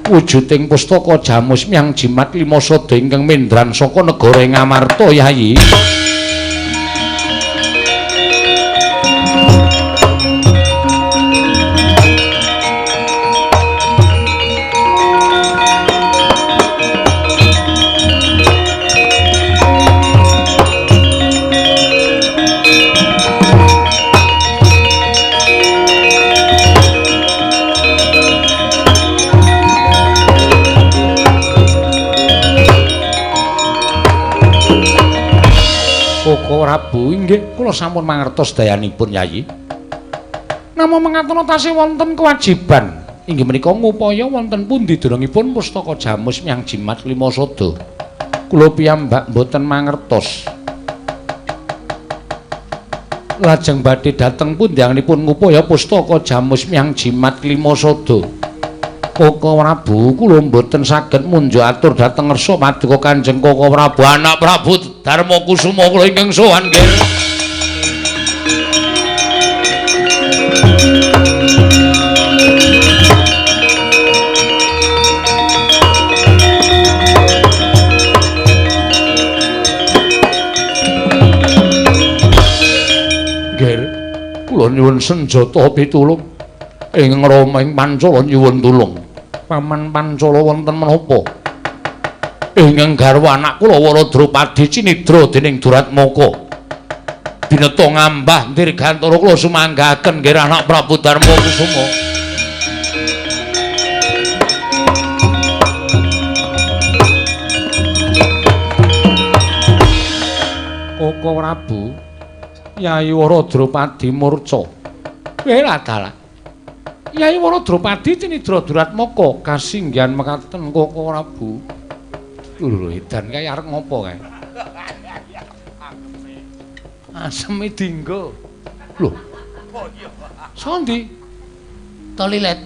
wujuding pustaka Jamus Myang Jimat Lima Sada ingkang mendran saka negara Ngamarta Yayi. Koko Prabu, inggih kula sampun mangertos dayanipun Yayi. Namung mengatono tasih wonten kewajiban inggih menika ngupaya wonten pundi derengipun pustaka Jamus Miang Jimat Klima Sada. Kula piyambak mboten mangertos. Lajeng badhe dhateng pundi anggenipun ngupaya pustaka Jamus Miang Jimat Klima Sada. Koko Prabu kula mboten saged munjuk atur dhateng ngersa paduka Kanjeng Koko Prabu anak Prabu Darma Kusuma kula ingkang sowan nggih. Nggih, kula nyuwun senjata pitulung ing Rama ing Pancala nyuwun tulung. Paman Pancala wonten menapa? Ingkang garwa anak kula Wara Drupadi cinidra dening Duratmaka. Bineta ngambah dirgantara kula sumanggaken nggih anak Prabu Darma Kusuma. Koko Prabu Yai Wara Drupadi murca. Wela dalah. Yai Wara Drupadi cinidra Duratmaka kasinggihan mekaten Koko Prabu. Lho edan kae arep ngopo kae? Aseme dinggo. Lho. Sondi? Toilet.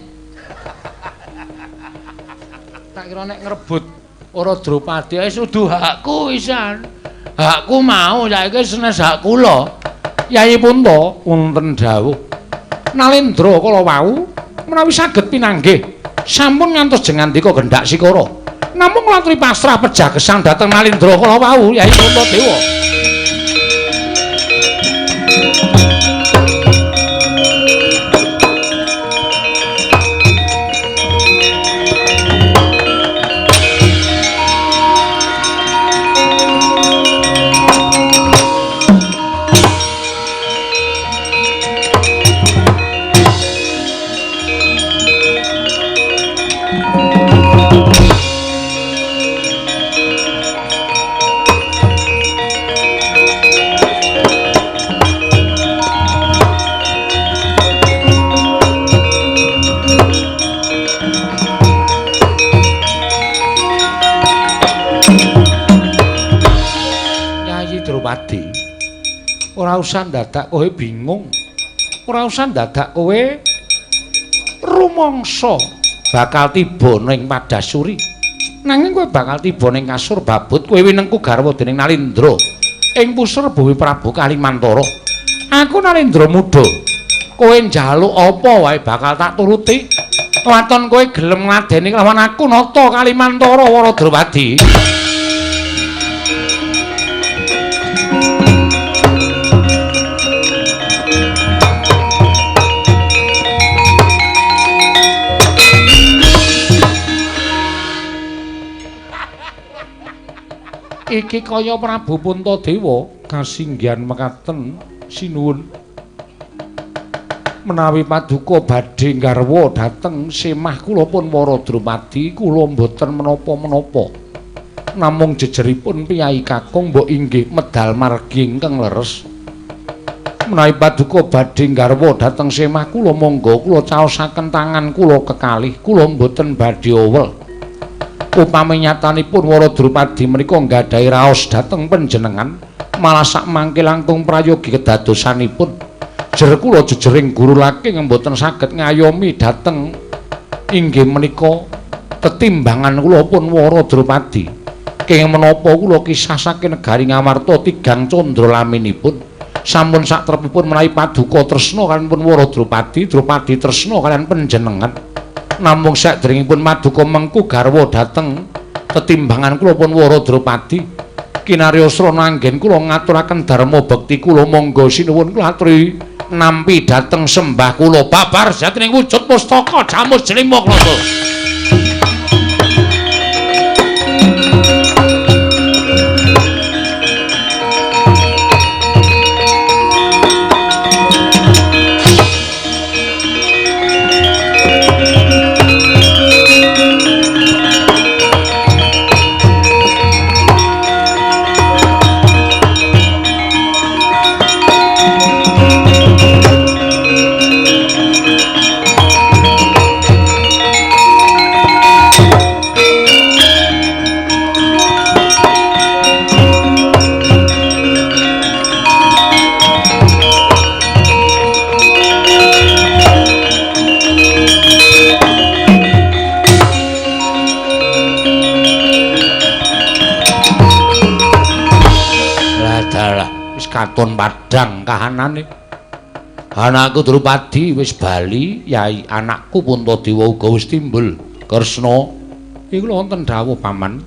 Tak kira nek ngrebut Wara Drupadi wis udu hakku wisan. Hakku mau saiki senes hak kula. Yai Punta wonten dawuh. Nalendra kala wau menawi saged pinanggih sampun ngantos jengandika gendhak sikara. Namung latri pasrah pejah gesang dhateng Nalendra kala wau Yai Puntadewa. Ora usah dadak kowe bingung. Ora usah dadak kowe rumangsa bakal tiba ning Padasuri. Nanging kowe bakal tiba ning kasur babut kowe winengku garwa dening Nalindra ing pusar bumi Prabu Kalimantara. Aku Nalindra muda. Kowe njaluk apa wae bakal tak turuti. Waton kowe gelem ngladeni kelawan aku nata Kalimantara Wara Drupadi. Iki kaya Prabu Puntadewa kasinggihan mekaten sinuwun. Menawi paduka badhe nggarwa dhateng semah kula pun Wara Drupadi kula mboten menapa-menapa. Namung jejeripun piyai kakung mbok inggih medal margi ingkang leres. Menawi paduka badhe nggarwa dhateng semah kula monggo kula caosaken tangan kula kekalih kula mboten badhe owel. Upami nyatanipun Wara Drupadi menika nggadahi raos dhateng panjenengan malah sak mangke langkung prayogi kedadosanipun. Jer kula jejering guru laki mboten saged ngayomi dhateng inggih menika tetimbangan kula pun Wara Drupadi. Kenging menapa kula kisah saking negari Ngamarta tigang candra laminipun sampun satrepipun menawi paduka tresna kaliyan pun Wara Drupadi, Drupadi tresna kaliyan panjenengan. Namung sakderengipun maduka mengku garwa dhateng tetimbangan kula pun Wara Drupadi kinarya srana anggen kula ngaturaken dharma bekti kula monggo sinuwun kula aturi nampi dhateng sembah kula babar jatining wujud pustaka Jamus Jlima Klata. Dalah wis katon padhang kahanane. Anakku Drupadi wis bali, yai anakku Puntadewa uga wis timbul. Kresna, iku wonten dawuh paman.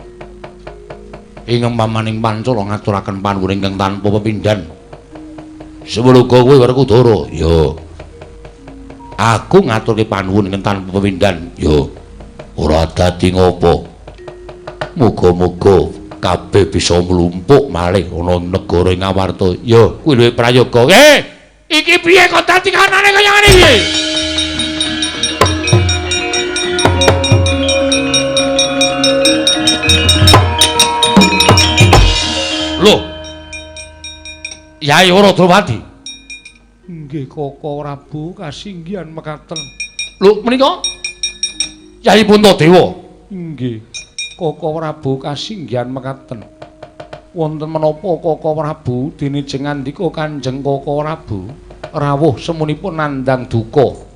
Ingkang pamaning Pancala ngaturaken panuwun ingkang tanpa pepindhan. Semono uga kowe Werkudara. Ya. Aku ngaturke panuwun ingkang tanpa pepindhan. Ya. Ora dadi ngopo. Muga-muga kabeh bisa mlumpuk malih ana negara ing Awarta. Ya, kuwi luwih prayoga. Iki piye kok dadi kanane kaya ngene iki? Lho. Yai Ora Drupadi. Nggih Koko Prabu kasinggihan mekaten. Lho menika Yai Puntadewa. Nggih. Koko Prabu kasinggihan mekaten. Wonten menapa Koko Prabu dene jeng ngandika Kanjeng Koko Prabu rawuh semunipun nandhang duka.